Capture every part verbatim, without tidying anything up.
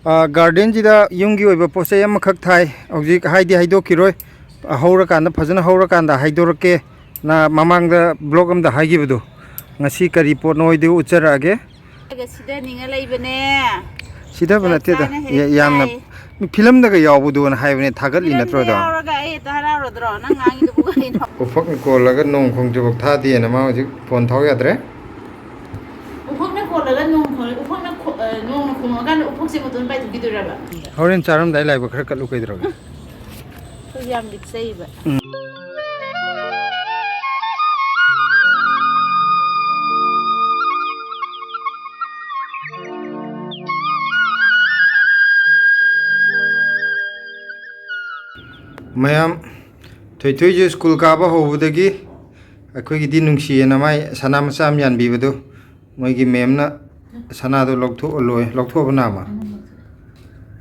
ꯑ, gardenꯁꯤꯗ ꯌꯨꯝꯒꯤ ꯑꯣꯏꯕ ꯄꯣꯠ ꯆꯩ ꯑꯃꯈꯛ ꯊꯥꯏ꯫ ꯍꯧꯖꯤꯛ ꯍꯥꯏꯗꯤ ꯍꯥꯏꯗꯣꯛꯈꯤꯔꯣꯏ꯫ ꯑ, ꯍꯧꯔꯀꯥꯟꯗ, ꯐꯖꯅ ꯍꯧꯔꯀꯥꯟꯗ ꯍꯥꯏꯗꯣꯔꯛꯀꯦ꯫ ꯅ ꯃꯃꯥꯡꯗ vlog ꯑꯝꯗ ꯍꯥꯏꯈꯤꯕꯗꯣ, ꯉꯁꯤ ꯀꯔꯤ ꯄꯣꯠꯅꯣ ꯍꯥꯏꯗꯨ ꯎꯠꯆꯔꯛꯑꯒꯦ꯫ ꯁꯤꯗꯅꯤꯡꯉ ꯂꯩꯕꯅꯦ꯫ ꯁꯤꯗꯕ ꯆꯥꯛ ꯅꯠꯇꯦꯗ꯫ ꯆꯥꯅ ꯍꯦꯛ ꯌꯥ-, ꯌꯥꯝꯅ ꯆꯥꯏ꯫ ꯐꯤꯂꯝꯗꯒ ꯌꯥꯎꯕꯗꯣꯅ ꯍꯥꯏꯕꯅꯦ, ꯊꯥꯒꯠꯂꯤ ꯐꯤꯂꯝꯗ ꯅꯠꯇ꯭ꯔꯣꯗꯣ? ꯌꯥꯎꯔꯒ ꯑꯩ ꯍꯦꯛꯇ ꯍꯔꯥꯎꯔꯗ꯭ꯔꯣ? ꯅꯪ ꯉꯥꯡꯉꯤꯗꯨꯕꯨ ꯀꯔꯤꯅꯣ? ꯎꯐꯛꯅ ꯀꯣꯜꯂꯒ ꯅꯣꯡ ꯈꯣꯡꯖꯨꯕꯛ ꯊꯥꯗꯦꯅ ꯃꯥ ꯍꯧꯖꯤꯛ ꯐꯣꯟ ꯊꯥꯎ ꯌꯥꯗ꯭ꯔꯦ꯫ ꯎꯐꯛꯅ ꯀꯣꯜꯂꯒ ꯅꯣꯡ ꯈꯣꯡ-, ꯎꯐꯛꯅ ꯈꯣ-, ꯑ, ꯅꯣꯡꯅ ꯈꯣꯡꯉꯀꯥꯟꯗ ꯎꯐꯛꯁꯦ ꯃꯇꯣꯟ ꯄꯥꯏꯊꯣꯛꯈꯤꯗꯣꯏꯔꯕ? ꯍꯣꯔꯦꯟ ꯆꯥꯔꯝꯗꯥꯏ ꯂꯥꯏꯕꯛ ꯈꯔ ꯀꯠꯂꯨ ꯀꯩꯗꯧꯔꯒꯦ? ꯑꯩꯈꯣꯏꯁꯦ ꯌꯥꯝ ꯂꯤꯛꯆꯩꯕ꯫ ꯎꯝ꯫ ꯃꯌꯥꯝ, ꯊꯣꯏꯊꯣꯏꯁꯨ ꯁ꯭ꯀꯨꯜ ꯀꯥꯕ ꯍꯧꯕꯗꯒꯤ ꯑꯩꯈꯣꯏꯒꯤꯗꯤ ꯅꯨꯡꯁꯤꯌꯦꯅ ꯃꯥꯏ ꯁꯅꯥ ꯃꯆꯥ ꯑꯃ ꯌꯥꯟꯕꯤꯕꯗꯨ, ꯃꯣꯏꯒꯤ ꯃꯦꯝꯅ ꯁꯅꯥꯗꯣ ꯂꯧꯊꯣꯛꯑ ꯂꯣꯏ, ꯂꯧꯊꯣꯛꯑꯕ ꯅꯥꯃ?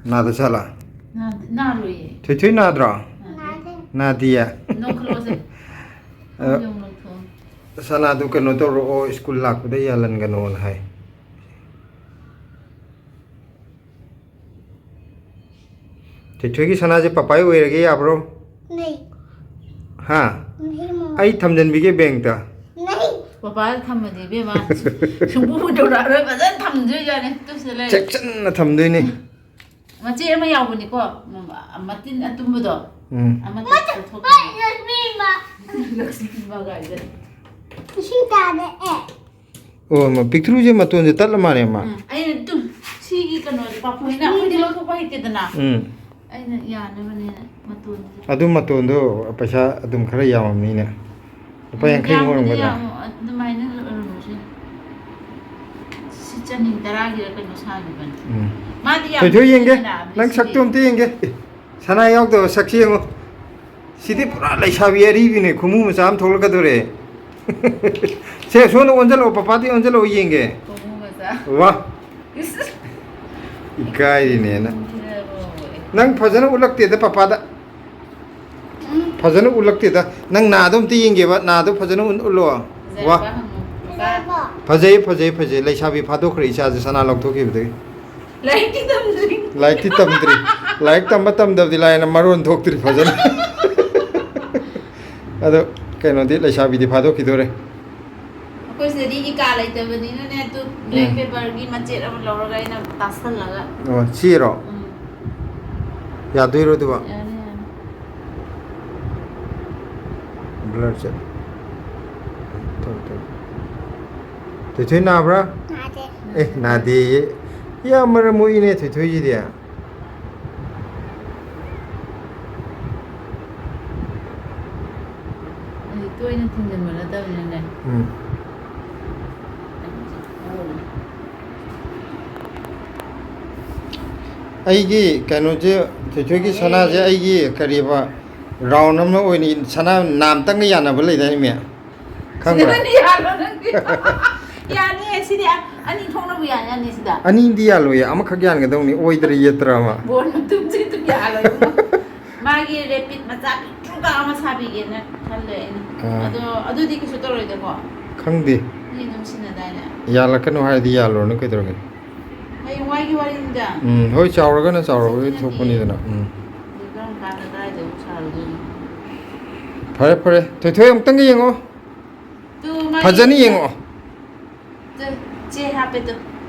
ꯅꯥꯗ ꯆꯠꯂ? ꯅꯥꯗꯦ, ꯅꯥꯔꯣꯏꯌꯦ꯫ ꯊꯣꯏꯊꯣꯏ ꯅꯥꯗ꯭ꯔꯣ? ꯅꯥꯗꯦ꯫ ꯅꯥꯗꯤꯌꯦ? ꯂꯧꯈꯠꯂꯣꯁꯦ꯫ ꯑ, ꯈꯣꯡꯖꯣꯝ ꯂꯧꯊꯣꯛꯑꯣ꯫ ꯁꯅꯥꯗꯨ ꯀꯩꯅꯣ ꯇꯧꯔꯛꯑꯣ, ꯁ꯭ꯀꯨꯜ ꯂꯥꯛꯄꯗ ꯌꯥꯜꯍꯟꯒꯅꯣꯅ ꯍꯥꯏ꯫ ꯊꯣꯏꯊꯣꯏꯒꯤ ꯁꯅꯥꯁꯦ ꯄꯄꯥꯏ ꯑꯣꯏꯔꯒꯦ ꯌꯥꯕ꯭ꯔꯣ? ꯅꯩ꯫ ꯍꯥ? ꯅꯩ ꯃꯃꯥ꯫ ꯑꯩ ꯊꯝꯖꯟꯕꯤꯒꯦ ꯕꯦꯡꯛꯇ꯫ ꯅꯩ꯫ ꯄꯄꯥꯗ ꯊꯝꯃꯗꯤ ꯏꯕꯦꯝꯃ ꯁꯨꯡꯄꯨ ꯄꯨꯊꯣꯔꯛꯑꯔꯣꯏ, ꯐꯖꯅ ꯊꯝꯗꯣꯏꯖꯥꯠꯅꯤ꯫ ꯇꯨ ꯁꯤꯗ ꯂꯩ꯫ ꯆꯦꯛꯁꯤꯟꯅ ꯊꯝꯗꯣꯏꯅꯤ꯫ ꯃꯆꯦ ꯑꯃ ꯌꯥꯎꯕꯅꯤꯀꯣ, ꯃꯇꯤꯟ ꯑꯇꯨꯝꯕꯗꯣ꯫ ꯎꯝ꯫ ꯑꯃ ꯃꯆꯦ, ꯇꯠꯊꯣꯛꯈ꯭ꯔꯦ꯫ ꯂꯛꯁꯃꯤ ꯏꯃꯥ꯫ ꯂꯛꯁꯃꯤ ꯏꯃꯥ ꯀꯥꯏꯗ? ꯏꯁꯤꯡ ꯇꯥꯔꯦ꯫ ꯑꯣ, ꯃ-, ꯄꯤꯛꯇ꯭ꯔꯨꯁꯦ ꯃꯇꯣꯟꯁꯦ ꯇꯠꯂ ꯃꯥꯜꯂꯦ, ꯃꯥ꯫ ꯎꯝ, ꯑꯩꯅ ꯑꯗꯨꯝ ꯁꯤꯒꯤ ꯀꯩꯅꯣꯁꯦ, ꯄꯥꯐꯣꯏꯅ ꯑꯩꯈꯣꯏꯗꯤ ꯂꯧꯊꯣꯛꯄ ꯍꯩꯇꯦꯗꯅ꯫ ꯎꯝ꯫ ꯑꯩꯅ ꯌꯥꯅꯕꯅꯦꯅ ꯃꯇꯣꯟꯁꯦ꯫ ꯑꯗꯨ ꯃꯇꯣꯟꯗꯣ ꯄꯩꯁꯥ ꯑꯗꯨꯝ ꯈꯔ ꯌꯥꯝꯃꯝꯅꯤꯅꯦ꯫ ꯂꯨꯄꯥ ꯎꯝ, ꯌꯥꯡꯈꯩꯃꯨꯛ ꯌꯥꯝꯕꯨꯗꯤ ꯑꯣꯏꯔꯝꯒꯗ꯭ꯔꯥ? ꯌꯥꯝꯃꯣ-, ꯑꯗꯨꯃꯥꯏꯅ ꯑꯣꯏꯔꯝꯕꯁꯨ ꯌꯥꯏ꯫ ꯁꯤ ꯆꯅꯤ ꯇꯔꯥꯒꯤꯔ ꯀꯩꯅꯣ ꯁꯥꯈꯤꯕꯅꯤ꯫ ꯎꯝ꯫ ꯃꯥꯗꯤ ꯌꯥꯝ ꯊꯣꯏꯊꯣꯏ ꯌꯦꯡꯒꯦ, ꯅꯨꯡꯁꯤꯗꯅ ꯅꯪ ꯕ꯭ꯂꯤꯁꯤꯗꯤ꯫ ꯁꯛꯇꯣ ꯑꯝꯇ ꯌꯦꯡꯒꯦ꯫ ꯑꯦ, ꯁꯅꯥ ꯌꯥꯎꯗꯕ ꯁꯛꯁꯤ ꯌꯦꯡꯉꯨ꯫ ꯁꯤꯗꯤ ꯄꯨꯔꯥ ꯂꯩꯁꯥꯕꯤ ꯑꯔꯤꯕꯤꯅꯦ, ꯈꯨꯃꯨ ꯃꯆꯥ ꯑꯃ ꯊꯣꯛꯂꯛꯀꯗꯧꯔꯦ꯫ ꯁꯦ, ꯁꯣꯝꯗ ꯑꯣꯟꯁꯤꯜꯂꯛꯑꯣ, ꯄꯄꯥꯗꯤ ꯑꯣꯟꯁꯤꯜꯂꯛꯑꯣ ꯌꯦꯡꯒꯦ꯫ ꯈꯨꯃꯨ ꯃꯆꯥ꯫ ꯋꯥ꯫ ꯏꯁ꯫ ꯏꯀꯥꯏꯔꯤꯅꯦꯅ꯫ ꯈꯨꯃꯨ ꯃꯆꯥ꯫ ꯅꯪ ꯐꯖꯅ ꯎꯠꯂꯛꯇꯦꯗ ꯄꯄꯥꯗ꯫ ꯎꯝ꯫ ꯐꯖꯅ ꯎꯠꯂꯛꯇꯦꯗ꯫ ꯅꯪ ꯅꯥꯗꯣ ꯑꯝꯇ ꯌꯦꯡꯒꯦꯕ, ꯅꯥꯗꯣ ꯐꯖꯅ ꯎꯠ-, ꯎꯠꯂꯣ꯫ ꯋꯥ꯫ ꯐꯖꯔꯕ ꯍꯪꯉꯨ꯫ ꯐꯖꯩ, ꯐꯖꯩ, ꯐꯖꯩ꯫ ꯂꯩꯁꯥꯕꯤ ꯐꯥꯗꯣꯛꯈ꯭ꯔꯦ ꯏꯆꯥꯁꯦ ꯁꯅꯥ ꯂꯧꯊꯣꯛꯈꯤꯕꯗꯒꯤ꯫ ꯂꯥꯏꯔꯤꯛꯇꯤ ꯇꯝꯗ꯭ꯔꯤ꯫ ꯂꯥꯏꯔꯤꯛꯇꯤ ꯇꯝꯗ꯭ꯔꯤ꯫ ꯂꯥꯏꯔꯤꯛ ꯇꯝꯕ ꯇꯝꯗꯕꯗꯤ ꯂꯥꯏꯅ ꯃꯔꯣꯟ ꯊꯣꯛꯇ꯭ꯔꯤ ꯐꯖꯅ꯫ ꯑꯗꯣ ꯀꯩꯅꯣꯗꯤ, ꯂꯩꯁꯥꯕꯤꯗꯤ ꯐꯥꯗꯣꯛꯈꯤꯗꯣꯔꯦ꯫ ꯑꯩꯈꯣꯏ ꯁꯤꯗꯗꯤ ꯏꯀꯥ ꯂꯩꯇꯕꯅꯤꯅꯅꯦ, ꯑꯗꯨ ꯕ꯭ꯂꯦꯛ ꯄꯦꯄꯔꯒꯤ ꯃꯆꯦꯠ ꯑꯃ ꯂꯧꯔꯒ ꯑꯩꯅ ꯇꯥꯁꯜꯂꯒ꯫ ꯑꯣ, ꯁꯤꯔꯣ? ꯎꯝ꯫ ꯌꯥꯗꯣꯏꯔꯣ ꯑꯗꯨꯕꯣ? ꯌꯥꯅꯤ, ꯌꯥꯅꯤ꯫ ꯕ꯭ꯂꯔ ꯆꯠ꯫ ꯇꯧ, ꯇꯧ꯫ ꯊꯣꯏꯊꯣꯏ ꯅꯥꯕ꯭ꯔꯥ? ꯅꯥꯗꯦ꯫ ꯑꯦ, ꯅꯥꯗꯦꯌꯦ꯫ ꯌꯥꯝ ꯃꯔꯝ ꯃꯣꯛꯏꯅꯦ ꯊꯣꯏꯊꯣꯏꯁꯤꯗꯤ꯫ ꯑꯗꯨꯗꯤ ꯇꯣꯏꯅ ꯊꯤꯟꯖꯤꯟꯕ ꯅꯠꯇꯕꯅꯤꯅꯅꯦ꯫ ꯎꯝ꯫ ꯑꯩꯒꯤ ꯀꯩꯅꯣꯁꯦ, ꯊꯣꯏꯊꯣꯏꯒꯤ ꯁꯅꯥꯁꯦ ꯑꯩꯒꯤ ꯀꯔꯤꯕ, ꯔꯥꯎꯟ ꯑꯃ ꯑꯣꯏꯅ ꯁꯅꯥ ꯅꯥꯝꯇꯪꯒ ꯌꯥꯅꯕ ꯂꯩꯗꯥꯏꯅꯦ, ꯃꯦ? ꯈꯪꯕ꯭ꯔꯥ? ꯁꯤꯗ ꯑꯅꯤ ꯌꯥꯜꯂꯣ ꯅꯪꯗꯤ꯫ ꯌꯥꯅꯤꯌꯦ, ꯁꯤꯗꯤ ꯑꯅꯤ ꯊꯣꯛꯅꯕꯨ ꯌꯥꯅꯤ, ꯑꯅꯤꯁꯤꯗ꯫ ꯑꯅꯤꯗꯤ ꯌꯥꯜꯂꯣꯏꯌꯦ, ꯑꯃꯈꯛ ꯌꯥꯟꯒꯗꯧꯅꯤ, ꯑꯣꯏꯗ꯭ꯔ ꯌꯦꯠꯇ꯭ꯔ ꯑꯃ꯫ ꯕꯣꯔ ꯃꯇꯨꯝꯁꯦ ꯑꯗꯨꯝ ꯌꯥꯜꯂꯣ, ꯏꯕꯨꯡꯉꯣ꯫ ꯃꯥꯒꯤ ꯔꯦꯄꯤꯠ ꯃꯆꯥ ꯄꯤꯛꯇ꯭ꯔꯨꯀ ꯑꯃ ꯁꯥꯕꯤꯒꯦꯅ ꯈꯜꯂꯦ ꯑꯩꯅ꯫ ꯑꯥ꯫ ꯑꯗꯣ ꯑꯗꯨꯗꯤ ꯀꯩꯁꯨ ꯇꯧꯔꯣꯏꯗꯀꯣ? ꯈꯪꯗꯦ꯫ ꯃꯤ ꯑꯗꯨꯝ ꯁꯤꯟꯅꯗꯥꯏꯅꯦ? ꯌꯥꯜꯂꯛꯀꯅꯨ ꯍꯥꯏꯔꯗꯤ ꯌꯥꯜꯂꯨꯔꯅꯨ, ꯀꯩꯗꯧꯔꯒꯦ? ꯍꯌꯦꯡꯋꯥꯏꯒꯤ ꯋꯥꯔꯤꯅꯤꯗ꯫ ꯎꯝ, ꯍꯣꯏ, ꯆꯥꯎꯔꯒꯅ ꯆꯥꯎꯔꯕꯒꯤ ꯍꯧꯖꯤꯛꯀꯤ ꯊꯣꯛꯄꯅꯤꯗꯅ꯫ ꯎꯝ꯫ ꯍꯧꯖꯤꯛ ꯀꯔꯝ ꯀꯥꯟꯗ ꯀꯗꯥꯏꯗ ꯑꯃꯨꯛ ꯁꯥꯔꯨꯗꯣꯏꯅꯣ? ꯐꯔꯦ, ꯐꯔꯦ꯫ ꯊꯣꯏꯊꯣꯏ, ꯑꯃꯨꯛꯇꯪꯒ ꯌꯦꯡꯉꯣ꯫ ꯇꯨ ꯃꯥꯒꯤ ꯐꯖꯅ ꯌꯦꯡꯉꯣ꯫ ꯇꯨ, ꯆꯦ ꯍꯥꯞꯄꯦ ꯇꯨ꯫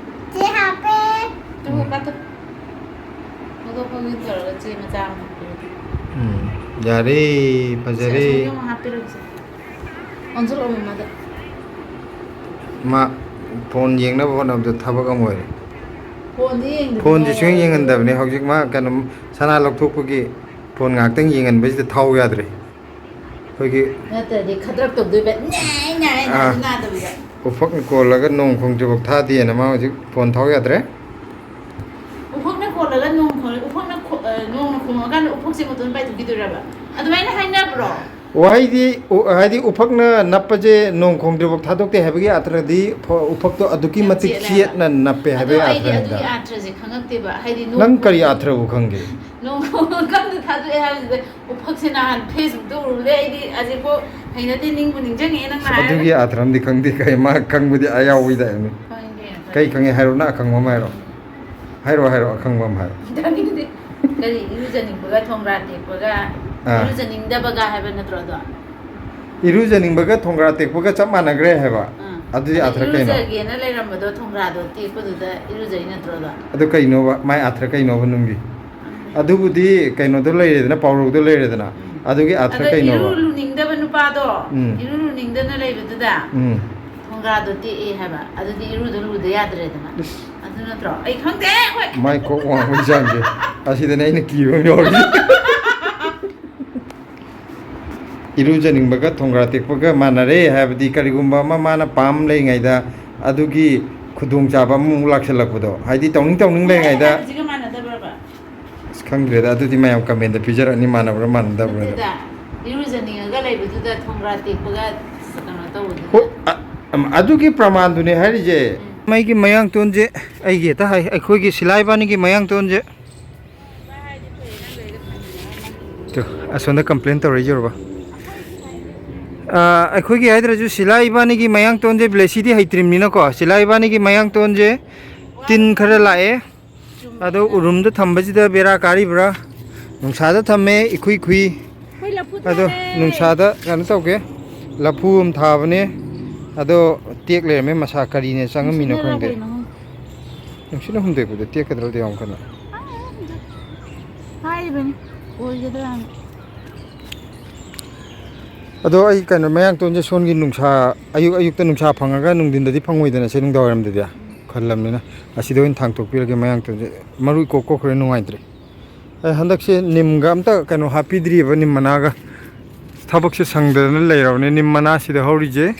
ꯆꯦ ꯍꯥꯞꯄꯦ꯫ ꯇꯨ ꯀꯥꯇꯨ꯫ ꯊꯧꯗꯣꯛ ꯊꯧꯖꯤꯟ ꯇꯧꯔꯒ ꯆꯦ ꯃꯆꯥ ꯑꯃ ꯍꯥꯞꯄꯤꯔꯣ꯫ ꯎꯝ, ꯌꯥꯔꯦ, ꯐꯖꯔꯦ꯫ ꯁꯦ, ꯑꯁꯣꯝꯗ ꯑꯃꯨꯛ ꯍꯥꯞꯄꯤꯔꯣ ꯆꯦ꯫ ꯑꯣꯟꯁꯤꯜꯂꯛꯑꯣ ꯃꯃꯥꯗ꯫ ꯃꯥ ꯐꯣꯟ ꯌꯦꯡꯅꯕ ꯍꯣꯠꯅꯕꯗ ꯊꯕꯛ ꯑꯃ ꯑꯣꯏꯔꯦ꯫ ꯐꯣꯟꯗꯤ ꯌꯦꯡꯗꯕꯤ ꯐꯣꯟꯁꯦ ꯁꯨꯡꯌꯦꯡ ꯌꯥꯔꯣꯏ꯫ ꯌꯦꯡꯍꯟꯗꯕꯅꯦ꯫ ꯍꯧꯖꯤꯛ ꯃꯥ ꯀꯩꯅꯣ, ꯁꯅꯥ ꯂꯧꯊꯣꯛꯄꯒꯤ ꯐꯣꯟ ꯉꯥꯛꯇꯪ ꯌꯦꯡꯍꯟꯕꯁꯤꯗ ꯊꯥꯎ ꯌꯥꯗ꯭ꯔꯦ꯫ ꯑꯩꯈꯣꯏꯒꯤ ꯅꯠꯇ꯭ꯔꯗꯤ ꯈꯗ꯭ꯔꯛ ꯇꯧꯗꯣꯏꯕ꯫ ꯅꯦ, ꯅꯦ, ꯅꯦ, ꯑꯥ꯫ ꯅꯥꯗꯕꯤꯗ꯫ ꯎꯐꯛꯅ ꯀꯣꯜꯂꯒ ꯅꯣꯡ ꯈꯣꯡꯗ꯭ꯔꯤꯐꯥꯎ ꯊꯥꯗꯦꯅ ꯃꯥ ꯍꯧꯖꯤꯛ ꯐꯣꯟ ꯊꯥꯎ ꯌꯥꯗ꯭ꯔꯦ꯫ ꯎꯐꯛꯅ ꯀꯣꯜꯂꯒ ꯅꯣꯡ ꯈꯣꯡ-, ꯎꯐꯛꯅ ꯈꯣ-, ꯑ, ꯅꯣꯡꯅ ꯈꯣꯡꯉꯀꯥꯟꯗ ꯎꯐꯛꯁꯦ ꯃꯇꯣꯟ ꯄꯥꯏꯊꯣꯛꯈꯤꯗꯣꯏꯔꯕ? ꯑꯗꯨꯃꯥꯏꯅ ꯍꯥꯏꯅꯕ꯭ꯔꯣ? ꯋꯥꯍꯩꯗꯤ, ꯎ-, ꯍꯥꯏꯗꯤ ꯎꯐꯛꯅ ꯅꯞꯄꯁꯦ ꯅꯣꯡ ꯈꯣꯡꯗ꯭ꯔꯤꯐꯥꯎ ꯊꯥꯗꯣꯛꯇꯦ ꯍꯥꯏꯕꯒꯤ ꯑꯥꯊ꯭ꯔꯗꯤ ꯐ-, ꯎꯐꯛꯇꯣ ꯑꯗꯨꯛꯀꯤ ꯌꯥꯝ ꯃꯇꯤꯛ ꯆꯦꯠꯂꯦ ꯆꯦꯠꯅ ꯍꯥꯏꯕ꯫ ꯅꯞꯄꯦ ꯑꯗꯣ ꯍꯥꯏꯕꯒꯤ ꯑꯩꯗꯤ ꯑꯥꯊ꯭ꯔꯅꯤꯗ꯫ ꯑꯗꯨꯒꯤ ꯑꯥꯊ꯭ꯔꯁꯦ ꯈꯪꯉꯛꯇꯦꯕ꯫ ꯍꯥꯏꯗꯤ ꯅꯣꯡ ꯅꯪ ꯀꯔꯤ ꯈꯣꯡ-, ꯑꯥꯊ꯭ꯔꯕꯨ ꯈꯪꯒꯦ? ꯅꯣꯡ ꯈꯣꯡꯉꯀꯥꯟꯗ ꯊꯥꯗꯣꯛꯑꯦ ꯍꯥꯏꯕꯁꯤꯗ ꯎꯐꯛꯁꯦ ꯅꯍꯥꯟ Facebookꯇ ꯎꯔꯨꯕꯗꯩ ꯑꯩꯗꯤ ꯑꯁꯤꯐꯥꯎ ꯍꯩꯅꯗꯦ, ꯅꯤꯡꯕꯨ ꯅꯤꯡꯁꯤꯡꯉꯛꯑꯦ ꯅꯪꯅ ꯍꯥꯏꯔꯒ꯫ ꯑꯗꯨꯒꯤ ꯑꯥꯊ꯭ꯔ ꯑꯃꯗꯤ ꯈꯪꯗꯦ, ꯀꯩ ꯃꯥ ꯈꯪꯕꯗꯤ ꯑꯌꯥꯎꯕꯩ ꯇꯥꯏꯞꯅꯤ꯫ ꯈꯪꯉꯦ, ꯈꯪꯉꯦ꯫ ꯀꯩ ꯈꯪꯉꯦ ꯍꯥꯏꯔꯣ, ꯅꯪ ꯑꯈꯪꯕ ꯑꯃ ꯍꯥꯏꯔꯣ꯫ ꯍꯥꯏꯔꯛꯑꯣ, ꯍꯥꯏꯔꯛꯑꯣ, ꯑꯈꯪꯕ ꯑꯃ ꯍꯥꯏꯔꯛꯑꯣ꯫ ꯇꯥꯅꯤꯡꯗꯦ꯫ ꯀꯔꯤ, ꯏꯔꯨꯖꯅꯤꯡꯕꯒ ꯊꯣꯡꯒ꯭ꯔꯥ ꯇꯦꯛꯄꯒ, ꯑꯥ꯫ ꯏꯔꯨꯖꯅꯤꯡꯗꯕꯒ ꯍꯥꯏꯕ ꯅꯠꯇ꯭ꯔꯣ ꯑꯗꯣ? ꯏꯔꯨꯖꯅꯤꯡꯕꯒ ꯊꯣꯡꯒ꯭ꯔꯥ ꯇꯦꯛꯄꯒ ꯆꯞ ꯃꯥꯟꯅꯈ꯭ꯔꯦ ꯍꯥꯏꯕ꯫ ꯑꯥ꯫ ꯑꯗꯨꯗꯤ ꯑꯗ ꯑꯥꯊ꯭ꯔ ꯀꯩꯅꯣ? ꯏꯔꯨꯖꯒꯦꯅ ꯂꯩꯔꯝꯕꯗꯣ ꯊꯣꯡꯒ꯭ꯔꯥꯗꯣ ꯇꯦꯛꯄꯗꯨꯗ ꯏꯔꯨꯖꯩ ꯅꯠꯇ꯭ꯔꯣ ꯑꯗꯣ? ꯑꯗꯨ ꯀꯩꯅꯣꯕ? ꯃꯥꯏ ꯑꯥꯊ꯭ꯔ ꯀꯩꯅꯣꯕ ꯅꯨꯡꯒꯤ? ꯈꯪꯗꯦ꯫ ꯑꯗꯨꯕꯨꯗꯤ ꯀꯩꯅꯣꯗꯣ ꯂꯩꯔꯦꯗꯅ, ꯄꯥꯎꯔꯧꯗꯣ ꯂꯩꯔꯦꯗꯅ꯫ ꯎꯝ꯫ ꯑꯗꯨꯒꯤ ꯑꯥꯊ꯭ꯔ ꯑꯗ ꯀꯩꯅꯣꯕ? ꯏꯔꯨ ꯂꯨꯅꯤꯡꯗꯕ ꯅꯨꯄꯥꯗꯣ, ꯎꯝ꯫ ꯏꯔꯨ ꯂꯨꯅꯤꯡꯗꯅ ꯂꯩꯕꯗꯨꯗ ꯎꯝ꯫ ꯊꯣꯡꯒ꯭ꯔꯥꯗꯣ ꯇꯦꯛꯑꯦ ꯍꯥꯏꯕ꯫ ꯑꯗꯨꯗꯤ ꯏꯔꯨꯗꯣ ꯂꯨꯗ ꯌꯥꯗ꯭ꯔꯦꯗꯅ꯫ ꯏꯁ꯫ ꯑꯗꯨ ꯅꯠꯇ꯭ꯔꯣ? ꯑꯩ ꯈꯪꯗꯦ ꯑꯩꯈꯣꯏ꯫ ꯃꯥꯏ ꯀꯣꯛ ꯋꯥꯡꯕꯒꯤ ꯆꯥꯡꯁꯦ꯫ ꯑꯁꯤꯗꯅꯦ ꯑꯩꯅ ꯀꯤꯕ ꯑꯃ ꯌꯥꯎꯔꯤꯁꯦ꯫ ꯏꯔꯨꯖꯅꯤꯡꯕꯒ ꯊꯣꯡꯒ꯭ꯔꯥ ꯇꯦꯛꯄꯒ ꯃꯥꯟꯅꯔꯦ ꯍꯥꯏꯕꯗꯤ, ꯀꯔꯤꯒꯨꯝꯕ ꯑꯃ ꯃꯥꯅ ꯄꯥꯝ ꯂꯩꯉꯩꯗ ꯑꯗꯨꯒꯤ ꯈꯨꯗꯣꯡꯆꯥꯕ ꯑꯃꯃꯨꯛ ꯂꯥꯛꯁꯜꯂꯛꯄꯗꯣ, ꯍꯥꯏꯗꯤ ꯇꯧꯅꯤꯡ ꯇꯧꯅꯤꯡ ꯂꯩꯉꯩꯗ꯫ ꯍꯥꯏꯕꯁꯤꯒ ꯃꯥꯟꯅꯗꯕ꯭ꯔꯕ? ꯑꯁ, ꯈꯪꯗ꯭ꯔꯦꯗ, ꯑꯗꯨꯗꯤ ꯃꯌꯥꯝ comment ꯄꯤꯖꯔꯛꯑꯅꯤ, ꯃꯥꯟꯅꯕ꯭ꯔꯥ ꯃꯥꯟꯅꯗꯕ꯭ꯔꯥ ꯍꯥꯏꯗꯣ꯫ ꯅꯠꯇꯦꯗ, ꯏꯔꯨꯖꯅꯤꯡꯉꯒ ꯂꯩꯕꯗꯨꯗ ꯊꯣꯡꯒ꯭ꯔꯥ ꯇꯦꯛꯄꯒ ꯀꯩꯅꯣ ꯇꯧꯕꯗꯨꯗ꯫ ꯍꯣꯏ, ꯑ-, ꯑꯝ, ꯑꯗꯨꯒꯤ ꯄ꯭ꯔꯃꯥꯟꯗꯨꯅꯦ ꯍꯥꯏꯔꯤꯁꯦ꯫ ꯎꯝ꯫ ꯃꯩꯒꯤ ꯃꯌꯥꯡꯇꯣꯟꯁꯦ ꯑꯩꯒꯤ ꯍꯦꯛꯇ ꯍꯥꯏ, ꯑꯩꯈꯣꯏꯒꯤ ꯁꯤꯂꯥ ꯏꯕꯥꯅꯤꯒꯤ ꯃꯌꯥꯡꯇꯣꯟꯁꯦ꯫ ꯇꯨ, ꯑꯁꯣꯝꯗ complain ꯇꯧꯔꯛꯏꯁꯦ ꯎꯔꯕ? ꯑ, ꯑꯩꯈꯣꯏꯒꯤ ꯍꯥꯏꯗ꯭ꯔꯁꯨ ꯁꯤꯂꯥ ꯏꯕꯥꯅꯤꯒꯤ ꯃꯌꯥꯡꯇꯣꯟꯁꯦ ꯕ꯭ꯂꯦꯁꯤꯗꯤ ꯍꯩꯇ꯭ꯔꯤꯕꯅꯤꯅꯀꯣ, ꯁꯤꯂꯥ ꯏꯕꯥꯅꯤꯒꯤ ꯃꯌꯥꯡꯇꯣꯟꯁꯦ ꯇꯤꯟ ꯈꯔ ꯂꯥꯛꯑꯦ꯫ ꯑꯗꯣ ꯎꯔꯨꯝꯗ ꯊꯝꯕꯁꯤꯗ ꯕꯦꯔꯥ ꯀꯥꯔꯤꯕ꯭ꯔꯥ? ꯅꯨꯡꯁꯥꯗ ꯊꯝꯃꯦ, ꯏꯈꯨꯏ ꯈꯨꯏ꯫ ꯑꯩꯈꯣꯏ ꯂꯐꯨ ꯑꯗꯣ ꯊꯥꯔꯦ꯫ ꯅꯨꯡꯁꯥꯗ ꯀꯩꯅꯣ ꯇꯧꯒꯦ, ꯂꯐꯨ ꯑꯃ ꯊꯥꯕꯅꯦ, ꯑꯗꯣ ꯇꯦꯛ ꯂꯩꯔꯝꯃꯦ, ꯃꯁꯥ ꯀꯔꯤꯅ ꯆꯪꯉꯝꯃꯤꯅꯣ ꯅꯨꯡꯁꯤꯠꯅꯔ ꯈꯪꯗꯦ꯫ ꯀꯩꯅꯣ ꯈꯪꯗꯦ꯫ ꯅꯨꯡꯁꯤꯠꯅ ꯍꯨꯝꯗꯣꯛꯄꯗ ꯇꯦꯛꯀꯗ꯭ꯔꯗꯤ ꯌꯥꯝ ꯀꯟꯅ꯫ ꯍꯥꯏꯔꯤꯕꯅꯤ, ꯑꯣꯏꯒꯗ꯭ꯔꯥꯅ꯫ ꯑꯗꯣ ꯑꯩ ꯀꯩꯅꯣ, ꯃꯌꯥꯡꯇꯣꯟꯁꯦ ꯁꯣꯟꯒꯤ ꯅꯨꯡꯁꯥ, ꯑꯌꯨꯛ ꯑꯌꯨꯛꯇ ꯅꯨꯡꯁꯥ ꯐꯪꯉꯒ ꯅꯨꯡꯊꯤꯟꯗꯗꯤ ꯐꯪꯉꯣꯏꯗꯅ ꯁꯤ ꯅꯨꯡꯗꯥꯡꯋꯥꯏꯔꯝꯗꯗꯤ ꯈꯜꯂꯕꯅꯤꯅ, ꯑꯁꯤꯗ ꯑꯣꯏꯅ ꯊꯥꯡꯇꯣꯛꯄꯤꯔꯒꯦ ꯃꯌꯥꯡꯇꯣꯟꯁꯦ꯫ ꯃꯔꯨ ꯏꯀꯣꯛ ꯀꯣꯛꯈ꯭ꯔꯦ, ꯅꯨꯡꯉꯥꯏꯇ꯭ꯔꯦ꯫ ꯑꯩ ꯍꯟꯗꯛꯁꯦ ꯅꯤꯝꯒ ꯑꯝꯇ ꯀꯩꯅꯣ ꯍꯥꯞꯄꯤꯗ꯭ꯔꯤꯕ, ꯅꯤꯝ ꯃꯅꯥꯒ꯫ ꯊꯕꯛꯁꯦ ꯁꯪꯗꯗꯅ ꯂꯩꯔꯕꯅꯦ꯫ ꯅꯤꯝ ꯃꯅꯥꯁꯤꯗ ꯍꯧꯔꯤꯁꯦ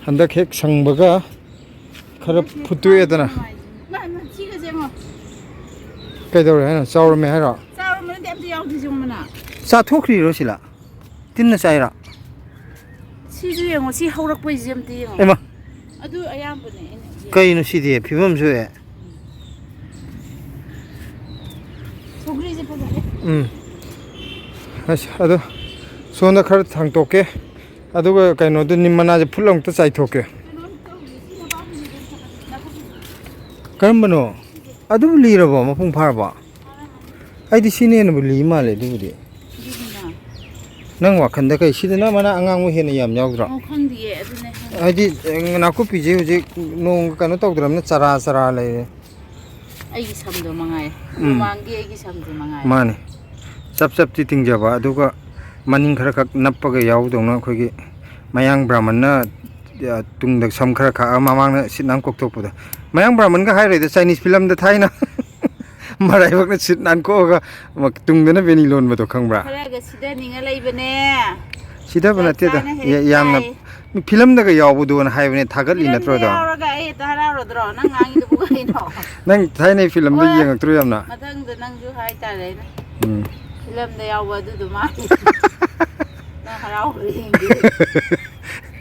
ꯍꯟꯗꯛ ꯍꯦꯛ ꯁꯪꯕꯒ ꯈꯔ ꯐꯨꯠꯇꯣꯛꯑꯦꯗꯅ꯫ ꯃꯥ, ꯃꯥ, ꯁꯤꯒꯁꯦ ꯌꯦꯡꯉꯣ꯫ ꯀꯩꯗꯧꯔꯦ ꯍꯥꯏꯅꯣ? ꯆꯥꯎꯔꯝꯃꯦ ꯍꯥꯏꯔꯣ? ꯆꯥꯎꯔꯝꯕ ꯅꯠꯇꯦ, ꯑꯝꯇ ꯌꯥꯎꯗꯦ ꯁꯤꯒꯨꯝꯕꯅ꯫ ꯆꯥꯊꯣꯛꯈ꯭ꯔꯤꯔꯣ ꯁꯤꯂꯥ? ꯇꯤꯟꯅ ꯆꯥꯏꯔꯣ? ꯁꯤꯁꯨ ꯌꯦꯡꯉꯣ, ꯁꯤ ꯍꯧꯔꯛꯄꯩꯁꯦ ꯑꯝꯇ ꯌꯦꯡꯉꯣ꯫ ꯏꯃꯥ! ꯑꯗꯨ ꯑꯌꯥꯝꯕꯅꯦ ꯑꯩꯅ ꯍꯧꯖꯤꯛ꯫ ꯀꯩꯅꯣ ꯁꯤꯗꯤ? ꯐꯤꯕꯝ ꯁꯣꯛꯑꯦ꯫ ꯁꯧꯒ꯭ꯔꯤꯁꯦ ꯐꯖꯔꯦ꯫ ꯎꯝ꯫ ꯑꯁ, ꯑꯗꯣ ꯁꯣꯝꯗ ꯈꯔ ꯊꯥꯡꯇꯣꯛꯀꯦ꯫ ꯑꯗꯨꯒ ꯀꯩꯅꯣꯗꯣ, ꯅꯤꯝ ꯃꯅꯥꯁꯦ ꯐꯨꯠ ꯑꯃꯨꯛꯇ ꯆꯥꯏꯊꯣꯛꯀꯦ꯫ ꯀꯩꯅꯣꯝ ꯇꯧꯔꯤ, ꯁꯤ ꯅꯄꯥꯛꯄꯤꯁꯦ ꯑꯗꯨꯝ ꯐꯖꯅ ꯅꯥꯀꯨꯞꯄꯤ꯫ ꯀꯔꯝꯕꯅꯣ? ꯁꯤꯁꯦ꯫ ꯑꯗꯨꯕꯨ ꯂꯤꯔꯕꯣ? ꯃꯄꯨꯡ ꯐꯥꯔꯕꯣ? ꯑꯩꯗꯤ ꯁꯤꯅ ꯍꯦꯟꯅꯕꯨ ꯂꯤ ꯃꯥꯜꯂꯦ ꯑꯗꯨꯕꯨꯗꯤ꯫ ꯑꯗꯨꯗꯨꯅ? ꯅꯪ ꯋꯥꯈꯟꯗ ꯀꯩ, ꯁꯤꯗꯅ ꯃꯅꯥ ꯑꯉꯥꯡꯕ ꯍꯦꯟꯅ ꯌꯥꯝ ꯌꯥꯎꯗ꯭ꯔꯣ? ꯑꯣ, ꯈꯪꯗꯤꯌꯦ, ꯑꯗꯨꯅꯦ ꯈꯪꯗꯦ꯫ ꯍꯥꯏꯗꯤ, ꯑꯦ, ꯅꯥꯀꯨꯞꯄꯤꯁꯦ ꯍꯧꯖꯤꯛ ꯅꯣꯡ ꯀꯩꯅꯣ ꯇꯧꯗ꯭ꯔꯕꯅꯤꯅ ꯆꯔꯥ ꯆꯔꯥ ꯂꯩꯔꯦ꯫ ꯑꯩꯒꯤ ꯁꯝꯗꯣ ꯃꯉꯥꯏ꯫ ꯎꯝ꯫ ꯃꯃꯥꯡꯒꯤ ꯑꯩꯒꯤ ꯁꯝꯗꯣ ꯃꯉꯥꯏ꯫ ꯃꯥꯅꯦ꯫ ꯆꯞ ꯆꯞꯇꯤ ꯇꯤꯡꯖꯕ, ꯑꯗꯨꯒ ꯃꯅꯤꯡ ꯈꯔ ꯈꯛ ꯅꯞꯄꯒ ꯌꯥꯎꯗꯧꯅ ꯑꯩꯈꯣꯏꯒꯤ ꯃꯌꯥꯡ ꯕ꯭ꯔꯥꯍꯃꯟꯅ, ꯑ, ꯇꯨꯡꯗ ꯁꯝ ꯈꯔ ꯈꯥꯛꯑ ꯃꯃꯥꯡꯗ ꯁꯤꯠ ꯅꯥꯟ ꯀꯣꯛꯊꯣꯛꯄꯗꯣ꯫ ꯃꯌꯥꯡ ꯕ꯭ꯔꯥꯍꯃꯟꯒ ꯍꯥꯏꯔꯣꯏꯗ, ꯆꯥꯏꯅꯤꯁ ꯐꯤꯂꯝꯗ ꯊꯥꯏꯅ ꯃꯔꯥꯏꯕꯛꯅ ꯁꯤꯠ ꯅꯥꯟ ꯀꯣꯛꯑꯒ ꯃ-, ꯇꯨꯡꯗꯅ ꯕꯦꯅꯤ ꯂꯣꯟꯕꯗꯣ ꯈꯪꯕ꯭ꯔꯥ? ꯈꯔꯒ ꯁꯤꯗꯅꯤꯡꯉ ꯂꯩꯕꯅꯦ꯫ ꯁꯤꯗꯕ ꯆꯞ ꯅꯠꯇꯦꯗ꯫ ꯆꯥꯅ ꯍꯦꯛ ꯌꯥ-, ꯌꯥꯝꯅ ꯇꯥꯏ꯫ ꯃꯤ ꯐꯤꯂꯝꯗꯒ ꯌꯥꯎꯕꯗꯣꯅ ꯍꯥꯏꯕꯅꯦ, ꯊꯥꯒꯠꯂꯤ ꯅꯠꯇ꯭ꯔꯣ ꯐꯤꯂꯝꯗ ꯑꯗꯣ? ꯌꯥꯎꯔꯒ ꯑꯩ ꯍꯦꯛꯇ ꯍꯔꯥꯎꯔꯗ꯭ꯔꯣ? ꯅꯪ ꯉꯥꯡꯉꯤꯗꯨꯕꯨ ꯀꯩꯅꯣ? ꯅꯪ ꯊꯥꯏꯅꯩ ꯐꯤꯂꯝꯗ ꯍꯣꯏ꯫ ꯌꯦꯡꯉꯛꯇ꯭ꯔꯣ ꯌꯥꯝꯅ? ꯃꯊꯪꯗ ꯅꯪꯁꯨ ꯍꯥꯏꯇꯥꯔꯦ ꯑꯩꯅ꯫ ꯎꯝ꯫ ꯐꯤꯂꯝꯗ ꯌꯥꯎꯕ ꯑꯗꯨꯗꯣ ꯃꯥꯜꯂꯤ꯫ ꯅꯪ ꯍꯔꯥꯎꯕ꯭ꯔꯥ ꯌꯦꯡꯒꯦ꯫